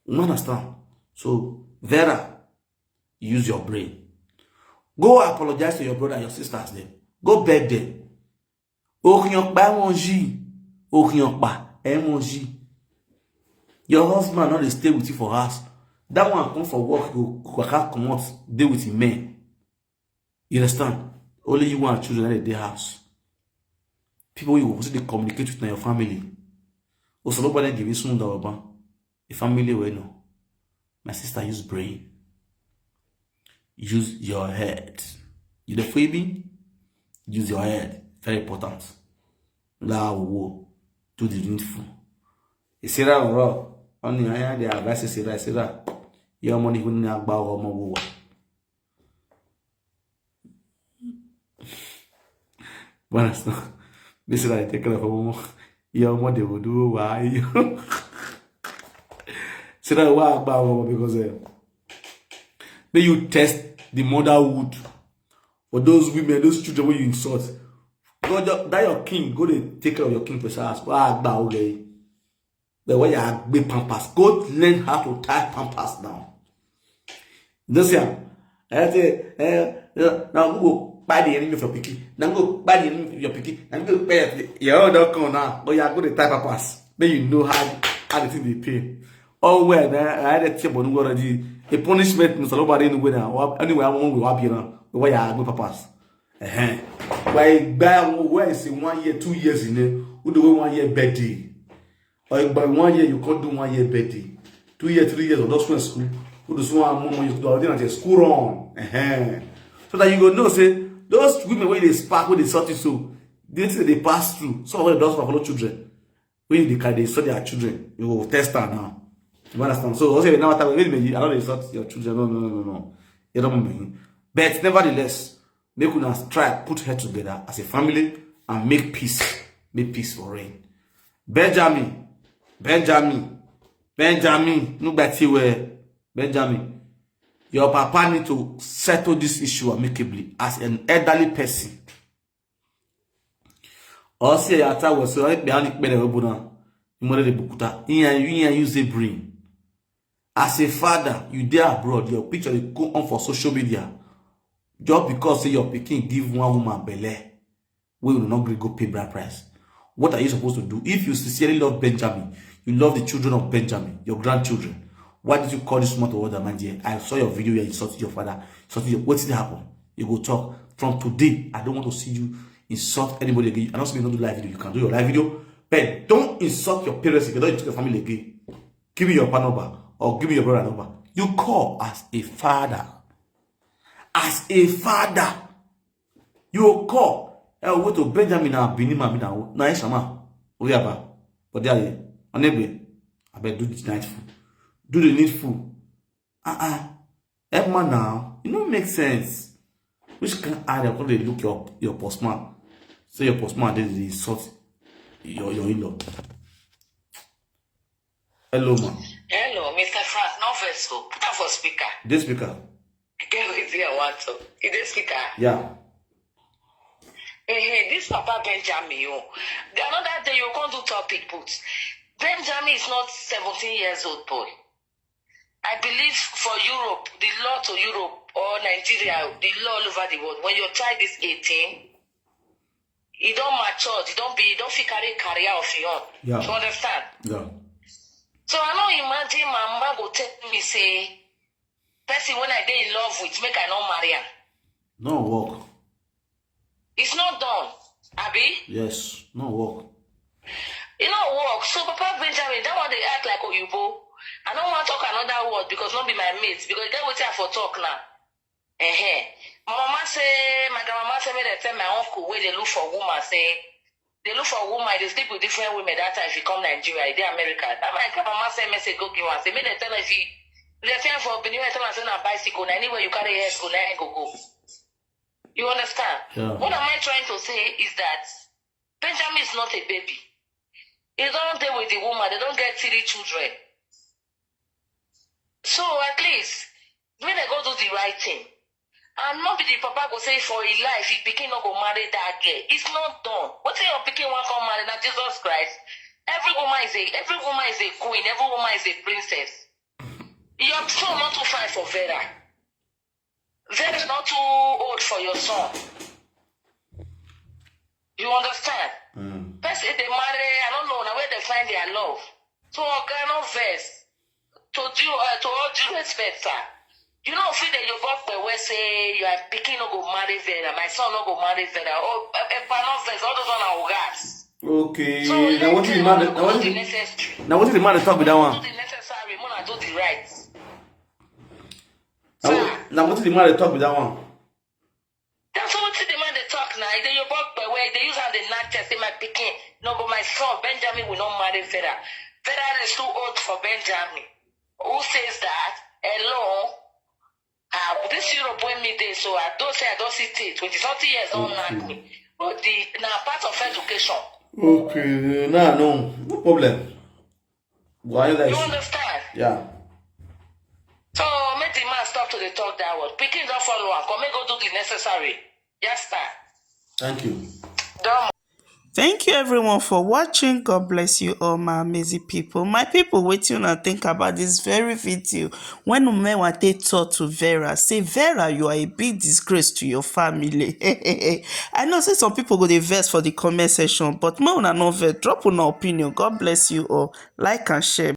You understand? So Vera, use your brain. Go apologize to your brother and your sisters. Them go beg them. Okinyokpa M O G. Okinyokpa M O G. Your husband no dey stay with you for house. That one come for work, go waka comot, dey with him men. You understand? Only you and children na dey dey house. People you go still dey communicate with na your family. Osolobo na give you soon da baba. A family wey no. My sister, use brain. Use your head. You dey feel me? Use your head. Very important. La wo. Do the needful. Sarah ro. Oni aya dey advise Sarah, Sarah. Your money who na gba ọmọ wo wa. But that's not. This is like take care of a woman. Your mother will do why you. Sarah wa gba ọmọ because eh, may you test the motherhood for those women, those children wey you insult. God, that your king, go dey take care of your king for house. Wa gba oge. But when you are big pampers, go learn how to tie pampers now. You know say, I say, eh, eh, now go buy the enemy of your pikin. Now go buy the enemy of your pikin. Now go buy your, your own don come now. But you are going to tie pampers. Then you know how, how the thing dey pay. Oh well, I, I had a tip on already. A punishment in Salobari anyway now. Anyway, I won't go up here now. Why you are going pampers? Uh-huh. Why buy where is one year, two years in there? Who do we one year birthday? Or by one year, you can't do one year birthday. Two years, three years, or just one school. Who does one more you do? I think school run. Uh-huh. So that you go know, say, those women where they spark, where they sort it so, they say they pass through. Some of them don't follow children. When they can, they sort their children. You go test her now. You understand? So, also, now, I don't insult your children. No, no, no, no, no. You don't mean. But nevertheless, make una try put head together as a family and make peace. Make peace for reign. Benjamin, Benjamin, Benjamin, look back here where Benjamin, your papa need to settle this issue amicably as an elderly person. Or say your attack was so behind the bed of Obuna. You mother the Bukuta. Here, you here, use a brain. As a father, you dey abroad, your picture dey go on for social media. Just because say your pikin give one woman belle, wey you no gree go pay bride price. What are you supposed to do? If you sincerely love Benjamin, you love the children of Benjamin, your grandchildren, why did you call this woman to order, my dear? I saw your video, you insulted your father, insulted your, wetin happen? You go talk. From today, I don't want to see you insult anybody again. I don't see you not do live video. You can do your live video, but don't insult your parents again. Don't insult your family again. Give me your papa number or give me your brother number. You call as a father. As a father, you go call. Eh, go to Benjamin na Benin man, na, na Ishama. Oyaba. But there, on every, I bet do the needful. Do the needful. Uh-uh. Help man now. It no make sense. Which kind eye dem come dey look your, your postman? Say your postman dey dey insult your, your in-law. Hello, ma. Hello, Mister Frank, no vex o. Put am for speaker. This speaker. Get wetin I want to. You dey speaker? Yeah. Eh, eh, this Papa Benjamin, oh. The another day you come do topic, but Benjamin is not seventeen years old boy. I believe for Europe, the law to Europe or Nigeria, the law all over the world, when your child is eighteen, he don't mature, he don't be, he don't fit carry career of your own. Yeah. You understand? Yeah. So I no imagine my mama go tell me say, person when I dey in love with, make I no marry am. No work. It's not done, abi? Yes, no work. E no work. So Papa Benjamin, that one dey act like Oyibo. I no wan talk another word because no be my mate, because e get wetin I for talk now. Ehen. My mama say, my grandmama say make dem tell my uncle wey dey look for woman say, dey look for woman, e dey sleep with different women that time if e come Nigeria, e dey America. That my grandmama send message go give am say make dem tell am if e, if dem find for Benin, tell am say na bicycle, na anywhere you carry head go, na e go go. You understand? Yeah. What am I trying to say is that Benjamin is not a baby. He don dey with the woman. They don get three children. So at least, make dem go do the right thing. And no be the papa go say for his life, his pikin no go marry that girl. It's not done. Wetin your pikin wan come marry na Jesus Christ. Every woman is a, every woman is a queen. Every woman is a princess. Your son not too fine for Vera. Vera is not too old for your son. You understand? Mm. Person dey marry, I don't know, na where they find their love. To Oga, no vex. To due, uh, to all due respect, sir. You know, fit dey your boss wey say your pikin no go marry Vera, my son no go marry Vera. Oh, if I no vex, all those one are ogas. Okay, so now what the man, now what the, now what the man dey talk with that one? Do the necessary, mona do the right. Now, now what the man dey talk with that one? That's what the man dey talk now. They your boss wey they use how they not test my pikin. No, but my son Benjamin will not marry Vera. Vera is too old for Benjamin. Who says that? Hello? Ah, this Europe when me dey, so I don't say I don't see it. Twenty something years don't knock me. But the now part of education. Okay, no, no, no problem. Why you like? You understand? Yeah. So make the man stop to the talk that word. Pikin don't follow and come and go do the necessary. Yes, sir. Thank you. Done. Thank you everyone for watching. God bless you all, my amazing people. My people, wetin una think about this very video? When Umewa take talk to Vera, say, "Vera, you are a big disgrace to your family." I know say some people go dey vex for the comment section, but make una no vex, drop una opinion. God bless you all. Like and share.